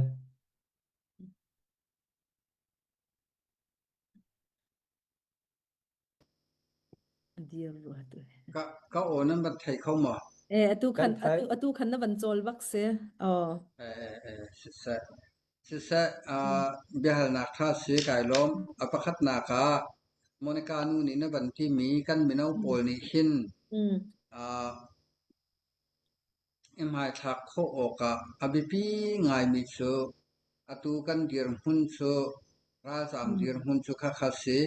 Dir rua tu. Ka ka aw nan van thei kho maw? Eh atu Kan khan thai. atu atu khan na van cawl bak si. Oh. Eh eh eh siseh. Siseh uh, biahalnak tha si kai lawm. A pakhatnak ah Monica nu nih na van timi kan mino pawl nih hin Mm. uh, I hmaithlak khawh awkah a biapi ngaimi cu atu kan dirhmun cu ralzaam dirhmun cu khakha si.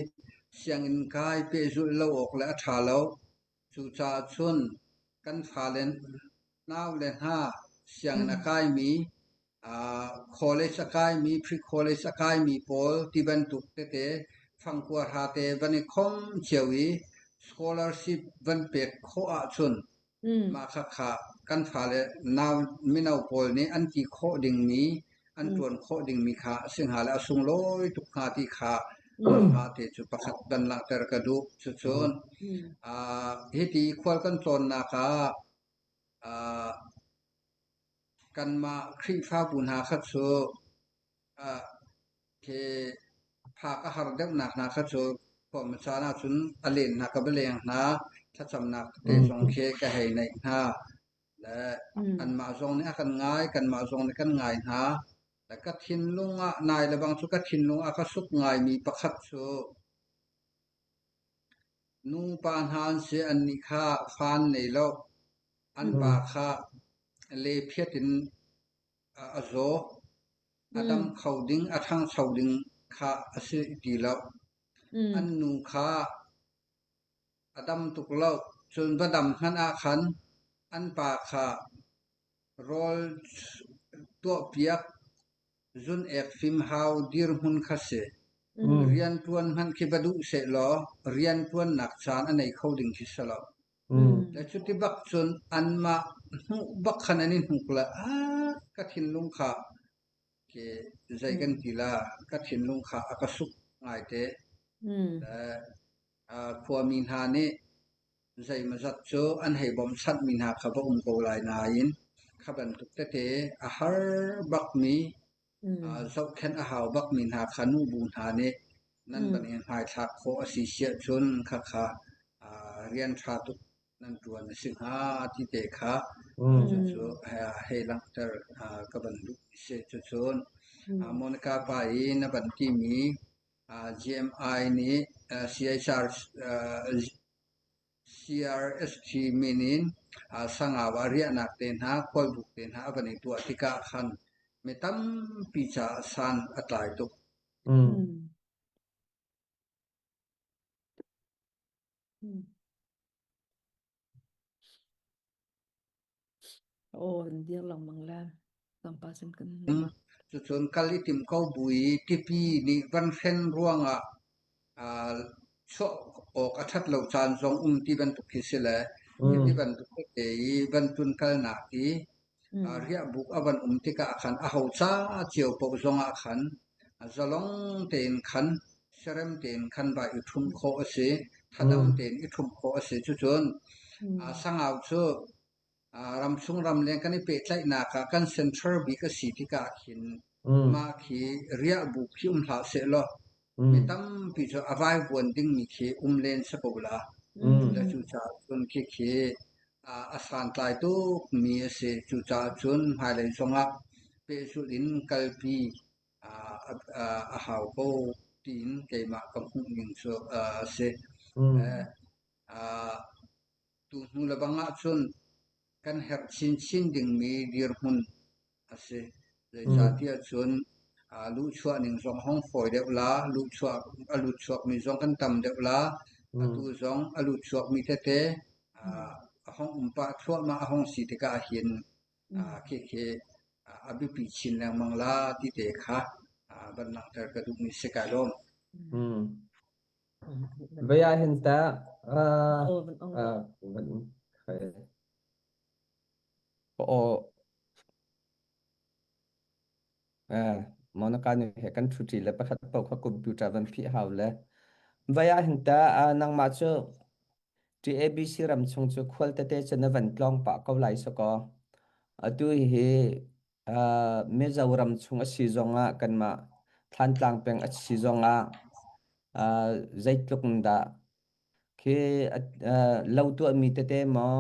Sianginn kai pehzulh lo awk le a ṭha lo. Cucaah cun kan fale naule hna sianginn a kaimi, college a kaimi, pre-college a kaimi pawl ti bantuk tete fangkua hra te van i khom cio i scholarship van pek khawh ahcun Mah khakha kan fale nau mino pawl nih an ti khawh dingmi, an ṭuan khawh dingmi kha a si hnga le a sunglawi tuk hnga ti kha mah te cu pakhat van langhter ka duh. Cucun hiti khual kan tlawnnak ah kanmah Khrihfabu hna kha cu Khi phak a har deuhnak hna kha cu khuam caan ahcun a len hna ka va leng hna. Thlacamnak tete zong khi ka hei neih hna. Le anmah zong nih a kan ngai, kanmah zong nih kan ngai hna. Le ka thinlung ah nai le bang cu ka thinlung ah ka suk ngaimi pakhat cu nupa hna an si, annih kha fa an nei lo. An pa kha lephiat in a zaw. A dam kho ding, a ṭhangcho ding kha a si ti lo. An nu kha a dam tuk lo. Cun va dam hmanh ah khan an pa kha rawl tuahpiak, zun-ek fimhau dirhmun kha si. Rianṭuan hmanh khi va duh sehlaw rianṭuannak caan a nei kho ding khi si lo. Le cuti bak cun anmah hmuh bak khan an i hnuk le ah ka thinlung kha ke zei kan ti la ka thinlung kha a ka suk ngaite. Le khuami hna nih zeimawzat cu an hei bawmhchanhmi hna kha va um ko lai nain kha bantuk tete a har bakmi zohkhenh a hau bakmi hna kha nubu hna nih nan van i hmaithlak khawh a si siah cun khakha rian ṭha tuk nan ṭuan a si hnga ti te kha cucu hei langhter ka van duh si. Cucun Monica pa i na van timi GMI nih CHR CRST min in Sangau ah riahnak te hna, khualbuk te hna a van i tuah tikah khan mi tampi caah san a tlai tuk. Aw, an dir lengmang le tlangpal sin kan Cucun kal i tim ko bu i tipi nih van hren ruangah chuah awk a ṭhat lo caan zong um ti bantuk khi si le hiti bantuk tete i van tlunkalnak i riahbuk a van um tikah khan aho ca cio paoh zongah khan zalong tein khan siarem tein khan va i ṭhumh khawh a si, thadam tein i ṭhumh khawh a si. Cucun Sangau cu ramchung ramleng kan i pehtlaihnak ah kan center bik a si tikah khin. Mah khi riahbuk khi um hlah sehlaw mi tampi cu a vaivuan dingmi khi um len si ko la. Le cucaah cun khikhi a santlai tukmi a si. Cucaah cun hmailei zongah pehzulh in kalpi a hau ko tiin keimah ka hmuhning cu a si. Tuhnu le bang ahcun kan herh chinchin dingmi dirhmun a si. Zeicahtiah cun luhchuah ning zong hong fawi deuh la, luhchuah a lutchuakmi zong kan tam deuh la, atu zong a lutchuakmi tete a hong um pah thluahmah a hong si tikah hin khikhi a biapi chin lengmang la ti te kha van langhter ka duhmi si kai lawm. Vei ah hin tah Monica nih he kan ṭhuṭi le pakhat paoh kha computer van phih hau le vai ah hin tah nangmah cu TABC ram chung cu khual tete cu na van tlawng pah ko lai sakaw. Atu hi Mizoram chung a si zongah kanmah Thlantlang peng a si zongah zeitluk in dah khi lo tuahmi tete maw,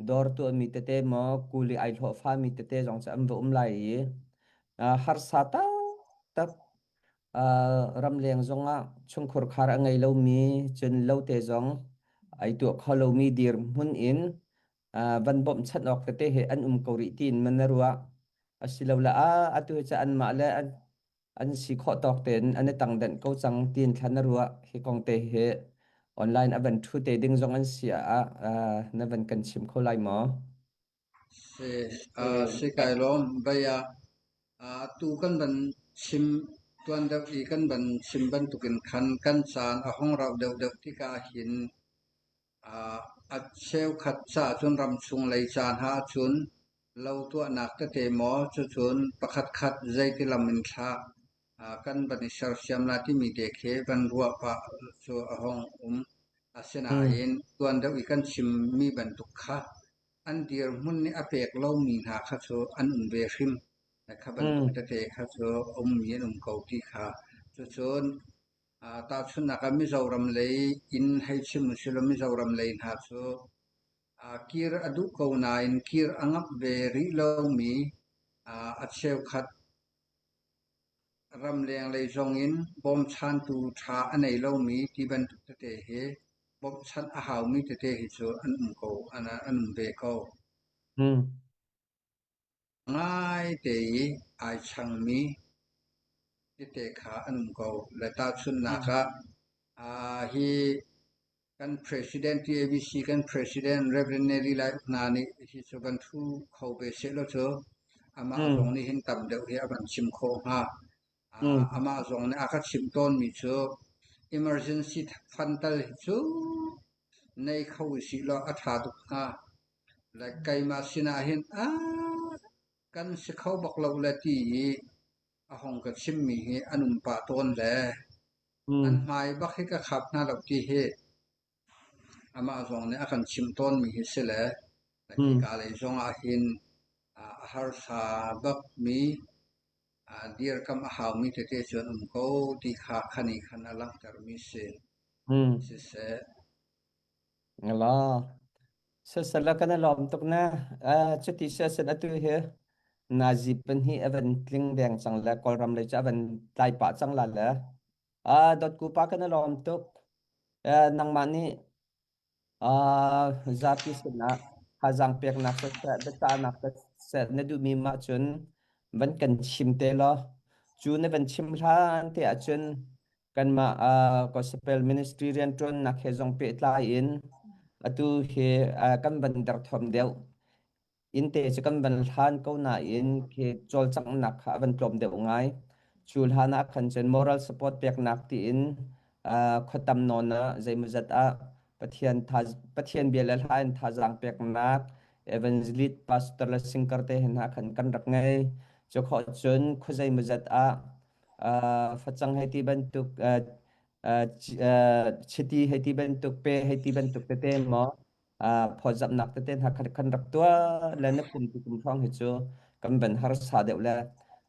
dawr tuahmi tete maw, kuli ai hlawhfami tete zong cu an va um lai i harsa taktak ramleng zongah chungkhur khar a ngei lomi cun lote zong ai tuah kho lomi dirhmun in van bawmhchanh awk tete he an um ko rih tiin man na ruah asilole a atu hi cu anmah le an an si khawh tawk tein an i tangdenh ko cang tiin thla na ruah. Hi kong te hi online a van ṭhu te ding zong an si ah na van kan chim kho lai maw? Si, si kai lawm. Bei ah atu kan van chim tuan deuh i kan van chim bantukin khan kan caan a hung rauh deuhdeuh tikah hin A cheukhat caah cun ramchung lei ca hna ahcun lo tuahnak tete maw cucun pakhatkhat zeiti lam in thlah kan van i sersiam lai timi te khi van ruah pah cu a hung um. Asinain tuan deuh i kan chimmi bantuk kha an dirhmun nih a pek lomi hna kha cu an um ve hrim. Kha bantuk tete kha cu a ummi an um ko ti kha. Cucun Tahchunhnak ah Mizoram lei in hei chim usilaw Mizoram lei hna cu kir a duh ko nain kir a ngamh ve rih lomi a cheukhat ramleng lei zong in bawmchantu ṭha a nei lomi ti bantuk tete hi bawmhchanh a haumi tete hi cu an um ko, an um ve ko. Ngaite i ai changmi tete kha an um ko. Le tahchunhnak ah hi kan president TABC kan president Reverend Nelly Lai Uk hna nih hi cu van thu kho ve sehlaw cu amah zong nih hin tam deuh hi a van chim khawh hnga. Amah zong nih a ka chimh tawnmi cu emergency fund tal hi cu nei kho usih law a ṭha tuk hnga. Le keimah sinah hin kan si kho bak lo le ti i a hong ka chimmi hi an um pah tawn le an hmai bak hi ka khap hna lo ti hi amah zong nih a kan chimh tawnmi hi si le hika lei zong ah hin a harsa bakmi dirkamh a haumi tete cu an um ko ti kha khan i khan a langhtermi si. Siseh. Ngala. Sasala kan i lawm tuk na. Cuti siasin atu hi nazi pahnih a van tling deng cang le Kawlram lei cu a van tlai pah cang la le. Dawtku pa kan i lawm tuk. Nangmah nih zapi sinah thazaang peknak siseh, biacahnak siseh na duhmi mah cun van kan chim te law cu na van chim hlan te ahcun kanmah gospel ministry rianṭuannak he zong pehtlai in atu hi kan van derthawm deuh. Innte cu kan van hlan ko nain khi cawlcanghnak kha a van tlawm deuh ngai. Cu hlan ah khan cun moral support peknak tiin khuatam nawn ah zeimawzat ah Pathian Pathian bia le hla in thazaang peknak evangelist pastor le singer te hna khan kan rak ngei. Cu khawh cun khuazei mazat ah facang hei ti bantuk chiti hei ti bantuk pe hei ti bantuk tete maw phawtzamhnak tete hna khan kan rak tuah le na kum tu kum hrawng hi cu kan van harsa deuh le.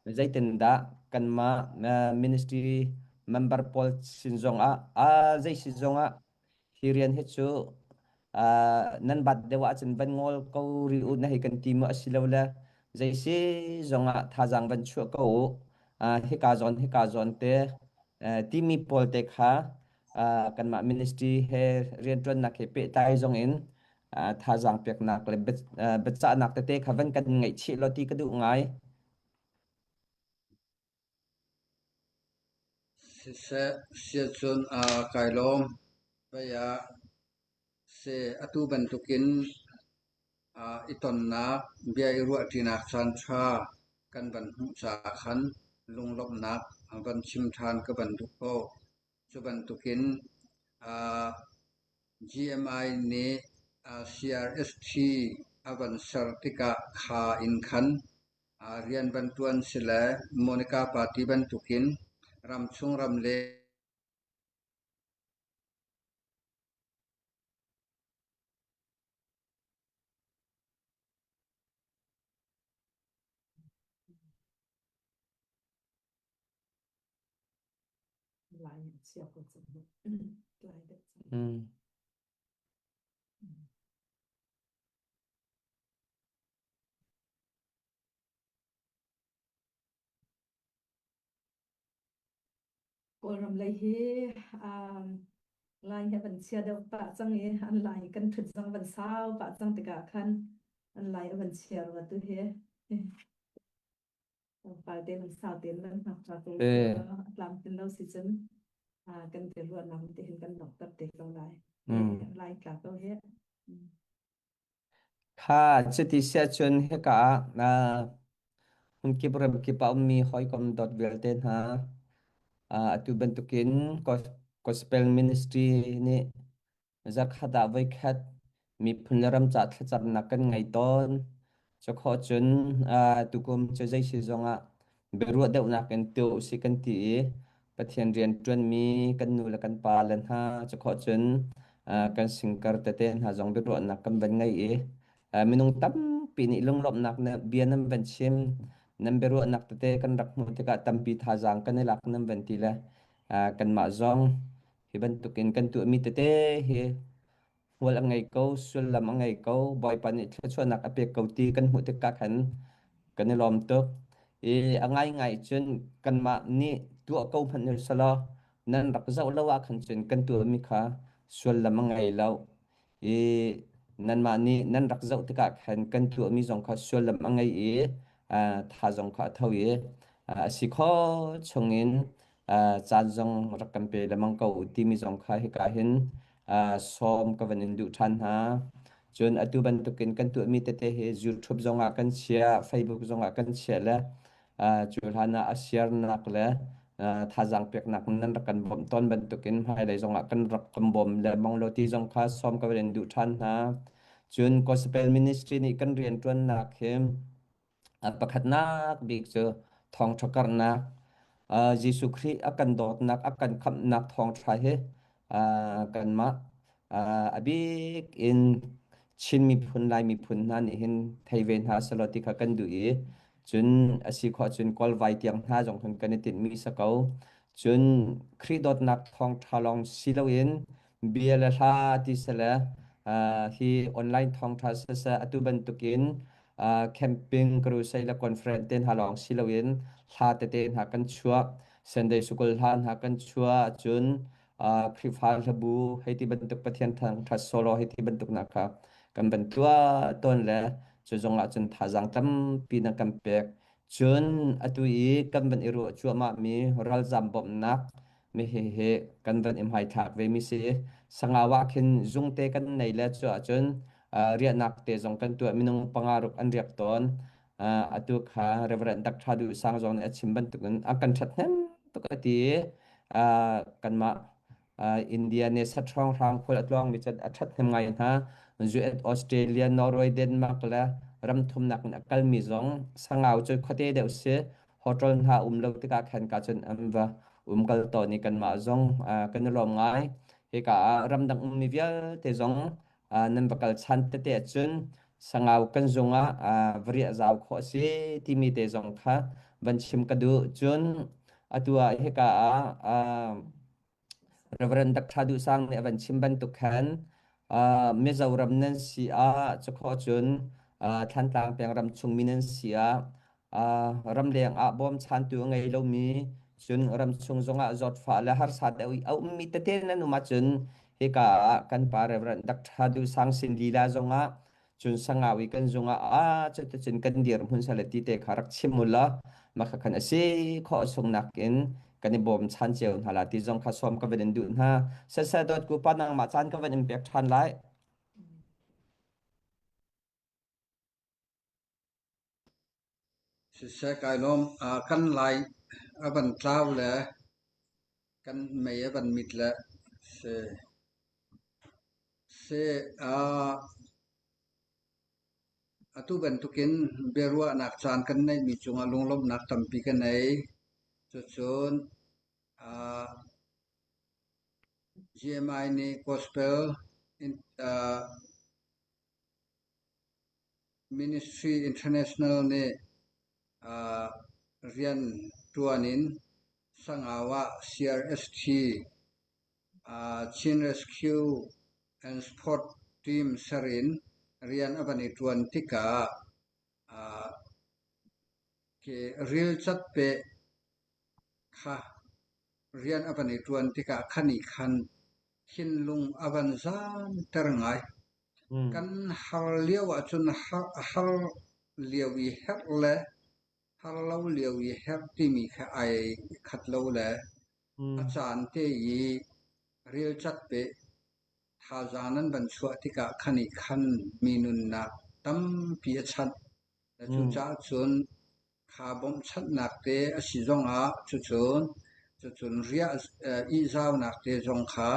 Zeitindah kanmah ministry member pawl sin zongah zei si zongah hi rian hi cu nan bat deuh ahcun van ngol ko rih u na hei kan ti maw asilole zei si zongah thazaang van chuah ko u hika zawn hika zawn te timi pawl te kha kanmah ministry he rianṭuannak he pehtlai zong in thazaang peknak le biacahnak tete kha van kan ngaihchih law ti ka duh ngai. Siseh, siacun kai lawm. Vei ah seh atu bantukin i tonnak, bia i ruahṭinak caanṭha kan van hmuh caah khan lunglawmhnak van chim ṭhan ka van duh ko. Cu bantukin GMI nih CRST a van ser tikah kha in khan rian van ṭuan si le Monica Party bantukin ramchung ramleng Kawlram lei hi Lai hi a van chia deuh pah cang i an lai kan ṭhut zong van sau pah cang tikah khan an lai a van chia rua tu hi. Tlawmpal te van sau tein van hngak ṭha ko a tlamtlin lo si cun kan ti ruahnak te hin kan donghter te ko lai. Lai tla ko hi. Kha cuti si ahcun hika ah hmunkip ramkip ah a ummi hawikom dawt vialte hna atu bantukin Gospel Ministry nih Zarkhat ah voikhat miphun le ram ca thlacamnak kan ngei tawn. Cukhawh cun tukum cu zei si zongah biaruah deuhnak in tu usih kan ti i Pathian rian ṭuanmi kan nu le kan pa le hna cukhawh cun kan singkar tete hna zong biaruahnak kan van ngei i minung tampi nih lunglawmhnak bia nan van chim nan biaruahnak tete kan rak hmuh tikah tampi thazaang kan i lak nan van ti le kanmah zong Hi bantukin kan tuahmi tete hi hmual a ngei ko, sullam a ngei ko, Bawipa nih thluachuahnak a pek ko ti kan hmuh tikah khan kan i lawm tuk. I a ngaingai cun kanmah nih tuah ko hmanh u selaw nan rak zoh lo ah khan cun kan tuahmi kha sullam a ngei lo. I nanmah nih nan rak zoh tikah khan kan tuahmi zong kha sullam a ngei i tha zong kha a tho i a si khawh chungin caan zong rak kan pe lengmang ko u timi zong kha hika hin sawm ka van in duh ṭhan hna. Cun atu bantukin kan tuahmi tete hi YouTube zongah kan chiah, Facebook zongah kan chiah le cu hlan ah a siarnak le thazaang peknak nan rak kan bawmh tawn bantukin hmailei zongah kan rak kan bawm lengmang lo ti zong kha sawm ka van in duh ṭhan hna. Cun Gospel Ministry nih kan rianṭuannak hi Pakhatnak bik cu thawngṭha karhnak, Jesuh Khrih a kan dawtnak, a kan khamhnak thawngṭha hi kanmah a bik in Chin miphun, Lai miphun hna nih hin thei ve hna selaw ti kha kan duh i cun a si khawh cun Kawlvai tiang hna zong hin kan i tinhmi si ko. Cun Khrih dawtnak thawngṭha lawng si loin bia le hla ti sile hi online thawngṭha siseh atu bantukin camping crusade le conference te hna lawng si loin hla tete hna kan chuah Sunday school hla hna kan chuah cun Khrihfa hlabu hei ti bantuk Pathian thangṭhat solo hei ti bantuk hna kha kan van tuah tawn le cu zong ah cun thazaang tampi na kan pek cun atu i kan van i ruah cuahmah mi ralzam bawmhnak mi hihi kan van i hmaithlak ve mi si sangau ah khin zungte kan nei le cu ahcun riahnak te zong kan tuah minung panga ruk an riak tawn atu kha Reverend Dr. Du Sang zong nih a chim bantukin a kan ṭhathnem tuk a ti kanmah India nih saṭhawng hrang khual a tluangmi cu a ṭhathnem ngai hna US Australia Norway Denmark le ram thumnak in a kalmi zong sangau cu khuate deuh si hotel hna um lo tikah khan ka cun an va umkal tawn i kanmah zong kan i lawm ngai hika ah ramdang ummi vialte zong nan va kal chan tete ahcun sangau kan zung ah va riah zau khawh a si timi te zong kha. van chim ka duh. Cun atu ah hika ah Reverend Dr. Duh Sang nih a van chim bantuk khan Mizoram nan si ah cukhawh cun Thlantlang peng ram chungmi nan si ah ramleng ah bawmchantu a ngei lomi cun ramchung zongah zawtfah le harsa deuh i a ummi tete nan um ahcun hika ah kan pa Reverend Dr. Duh Sang sin lila zongah cun sangau i kan zung ah ah cuticun kan dirhmun sale ti te kha rak chim u law mah kha khan a si khawh chung nakin kan i bawmchan cio hna la ti zong kha sawm ka van in duh hna. Saseh dawt ku pa nangmah caan ka van in pek ṭhan lai. Siseh kai lawm. Kan lai a van tlau le kan mei a van mit le si. Si atu bantukin biaruahnak caan kan neihmi cungah lunglawmhnak tampi ka nei. Cucun GMI nih Gospel in, Ministry International nih rian ṭuan in Sangau ah CRST Chin Rescue and Support Team ser in rian a van i ṭuan tikah rilcat peh kha rian a van i ṭuan tikah khan i khan thinlung a van zaamter ngai. Kan har lio ahcun har lio i herh le har lo lio i herh timi kha ai khat lo le a caan te i rilcat peh thazaang nan van chuah tikah khan i khan mi nunnak tampi a chanh. Cucaah cun kha bawmhchanhnak te a si zongah cucun cucun riah ihzaunak te zong kha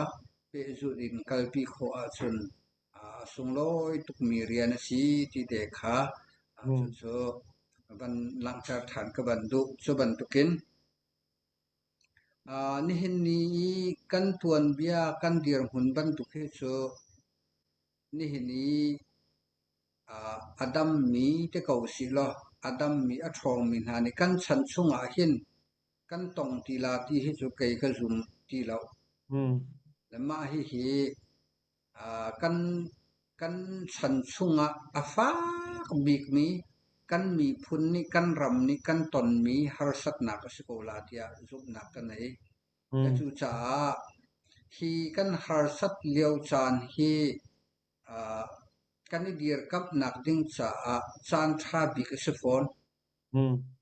pehzulh in kalpi khawh ahcun a sunglawi tukmi rian a si ti te kha cucu van langhter ṭhan ka van duh. Cu bantukin nihin ni i kan tuanbia kan dirhmun bantuk hi cu nihin i A dammi ti ko sihlaw a dammi a ṭhawngmi hna nih kan chan chungah hin kan tong ti la ti hi cu kei ka zum ti lo. Le mah hihi kan kan chan chungah a fak bikmi kan miphun nih kan ram nih kan tonmi harsatnak a si ko la tiah zumhnak ka nei. Cucaah hi kan harsat lio caan hi Kan i dirkamhnak ding caah caan ṭha bik a si fawn.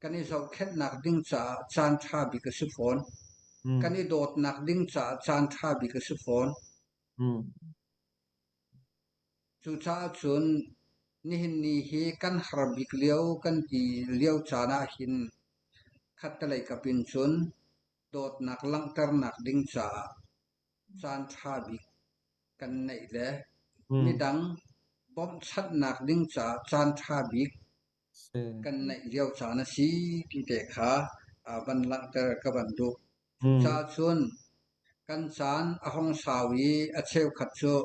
Kan i zohkhenhnak ding caah caan ṭha bik a si fawn. Kan i dawtnak ding caah caan ṭha bik a si fawn. Cucaah cun nihin ni hi kan har bik lio kan ti lio caan ahhin khattelei kap in cun dawtnak langhternak ding caah caan ṭha bik kan neih le midang bawmhchanhnak ding caah caan ṭha bik kan neih lio caan a si ti te kha van langhter ka van duh. Cucaah cun kan caan a hong sau i a cheukhat cu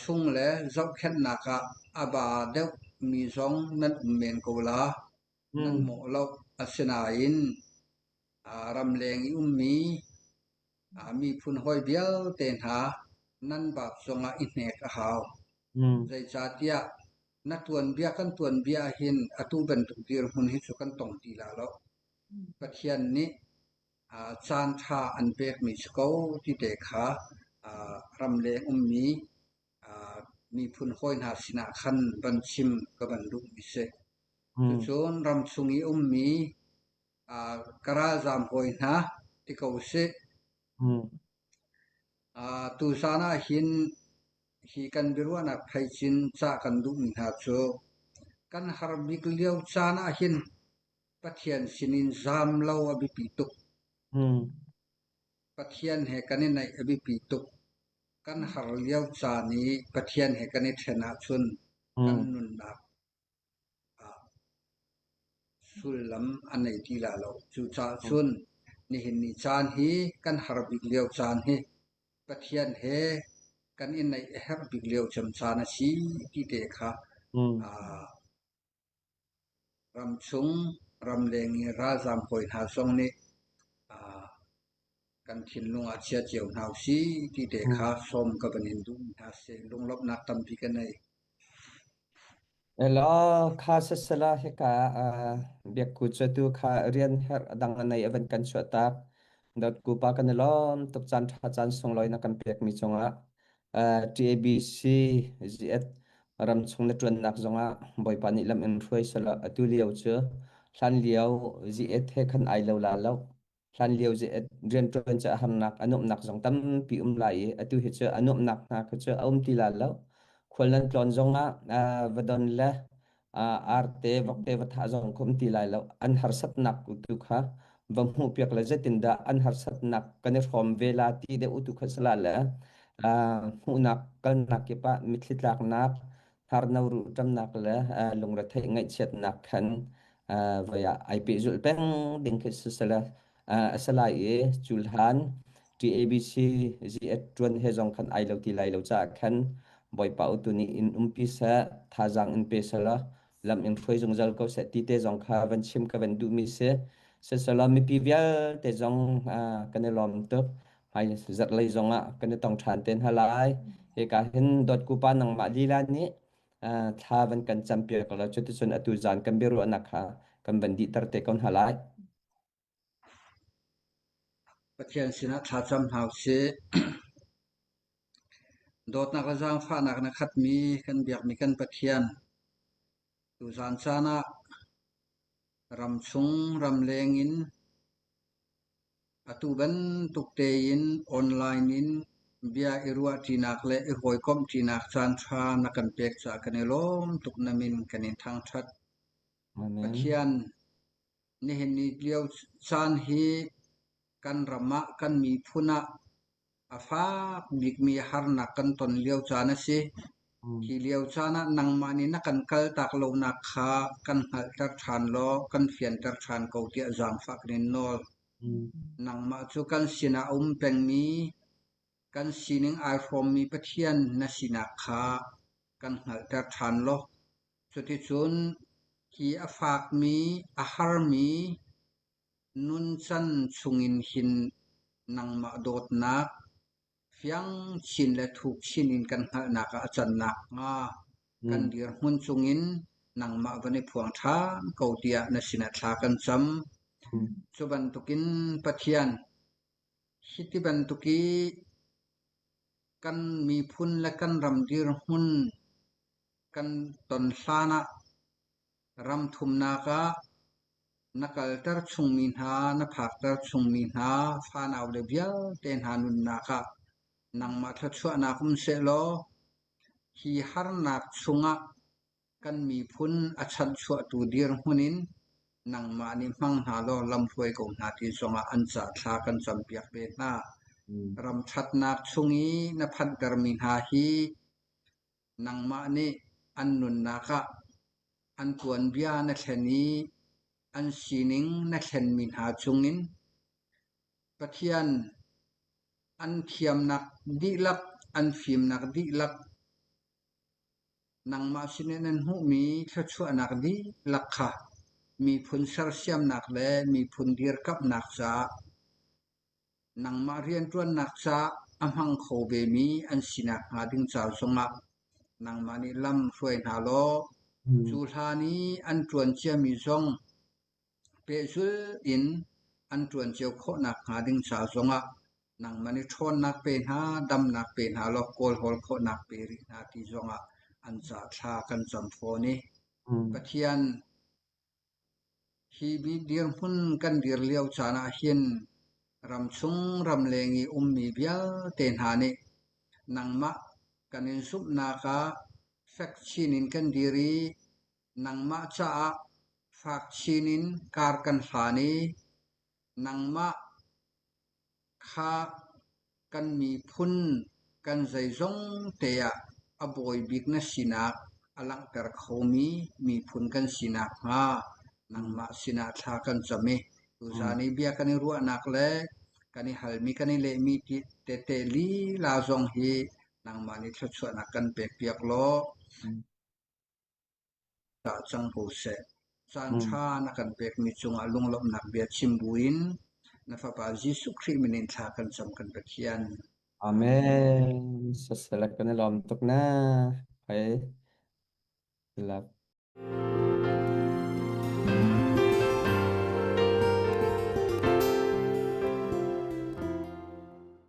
chung le zohkhenhnak ah a ba deuhmi zong nan um men ko la. Nan mawh lo. Asinain ramleng i ummi miphun hawi vialte hna nan bak zongah i hnek a hau. Zeicahtiah na tuanbia kan tuanbia ahhin atu bantuk dirhmun hi cu kan tong ti la lo. Pathian nih caan ṭha an pekmi si ko ti te kha ramleng ummi miphun hawi hna sinah khan van chim ka van duhmi si. Cucun ramchung i ummi Ka ralzaam hawi hna ti ko usih. Tuzaan ahhin hi kan biaruahnak pheicin cah kan duhmi hna cu kan har bik lio caan ahhin Pathian sinin zaam lo a biapi tuk. Pathian he kan i naih a biapi tuk. Kan har lio caan i Pathian he kan i ṭhen ahcun kan nunnak Sullam a nei ti la lo. Cucaah cun nihin ni caan hi kan har bik lio caan hi Pathian he kan i neih a herh bik lio cem caan a si ti te kha ramchung, Ramleng i ralzaam hawi hna zong nih kan thinlung ah chia cio hna usih ti te kha sawm ka van in duh hna si. Lunglawmhnak tampi ka nei. Elaw kha sasala hika biakku cu tu kha rian herh dang a nei a van kan chuah tak. Dawtku pa kan i lawm tuk caan ṭha caan sunglawi na kan pekmi cungah TABC ZS ram chung na ṭuannak zongah Bawipa nih lam in hruai selaw atu lio cu hlan lio ZS he khan ai lo la lo. Hlan lio rianṭuan cu a harnak a nuamhnak zong tampi um lai i atu hi cu a nuamhnak hna kha cu a um ti la lo. Khual nan tlawn zongah va don le arte vokte va thah zong kha um ti lai lo. An harsatnak tu kha va hmuhpiak le zeitindah an harsatnak kan i hrawm ve la ti deuh tu kha sala le hmuhnak kalnak kip ah mitthli tlaknak hnarno ruh ṭamnak le lungretheih ngaihchiatnak khan voi ah ai pehzulh peng ding khi sisala a si lai i culhan TABC ZS ṭuan he zong khan ai lo ti lai lo caah khan Bawipa utu nih in umpi seh thazaang in pe sela lam in hruai zungzal ko seh ti te zong kha van chim ka van duhmi si sisela mipi vialte zong kan i lawm tuk hmai zarhlei zongah kan i tong ṭhan te hna lai. Hika hin dawtku pa nangmah lila nih thla van kan campiak lo cuticun atu zan kan biaruahnak kha kan van dihter te ko hna lai. Pathian sinah thla cam hna usih. Dawtnak le zaangfahnak na khatmi kan biakmi kan Pathian, tuzan caan ah ramchung ramleng in Atu bantuk tein online in bia i ruahṭinak le i hawikomhṭinak caanṭha na kan pek caah kan i lawm tuk. Na min kan in thangṭhat. Amen. Pathian, nihin ni lio caan hi kan ram ah, kan miphun ah a fak bikmi harnak kan ton lio caan a si. Hi lio caan ah nangmah nih na kan kaltak lonak kha kan hngalhter ṭhan law kan fianter ṭhan ko tiah zaangfah kan in nawl. Nangmah cu kan sinah a um pengmi, kan sining ai hrawmmi Pathian na sinak kha kan hngalhter ṭhan law cuticun hi a fakmi, a harmi nuncan chungin hin nangmah dawtnak fiang chin le thuk chin in kan hngalhnak ah a can nakhnga kan dirhmun cungin nangmah van i phuang ṭhan ko tiah na sinah thla kan cam. Cu bantukin Pathian, hiti bantuk i kan miphun le kan ram dirhmun kan ton hlan ah ram thumnak ah na kalter chungmi hna, na phakter chungmi hna fanau le vialte hna nunnak ah nangmah thluachuahnak um sehlaw hi harnak chungah kan miphun a chanhchuahtu dirhmun in nangmah nih hmang hna law lamhruai ko hna ti zongah an ca thla kan campiak ve hna. Ram ṭhatnak chung i na phanhtermi hna hi nangmah nih an nunnak ah an tuanbia na thlen i an sining na thlenmi hna chungin Pathian an thiamnak dihlak, an fimnak dihlak, nangmah sinin an hmuhmi thluachuahnak dihlak kha miphun sersiamnak le miphun dirkamhnak caah nangmah rianṭuannak caah a hmang kho vemi an si nakhnga ding ca zongah nangmah nih lam hruai hna law cu hlan i an ṭuan ciami zong pehzulh in an ṭuan cio khawh nakhnga ding ca zongah nangmah nih ṭhawnnak pe hna, damnak pe hna law kawlhawl khawhnak pe rih hna ti zongah an ca thla kan cam fawn i Pathian Hi dirhmun kan dir lio caan ahhin ramchung ramleng i ummi vialte hna nih nangmah kan in zumhnak ah fek chin in kan dir i nangmah caah fak chin in kar kan hlan i nangmah kha kan miphun kan zeizong te ah a bawi bik na sinak a langhter khomi miphun kan si nakhnga nangmah sinah thla kan cam i tuzaan i bia kan i ruahnak le kan i halmi kan i lehmi tete lila zong hi nangmah nih thluachuahnak kan pekpiak law dah cang ko seh. Caan ṭha na kan pekmi cungah lunglawmhnak bia chim buin na Fapa Jesuh Khrih min in thla kan cam kan Pathian. Amen. Sasalak kan i lawm tuk na. Hai. Love.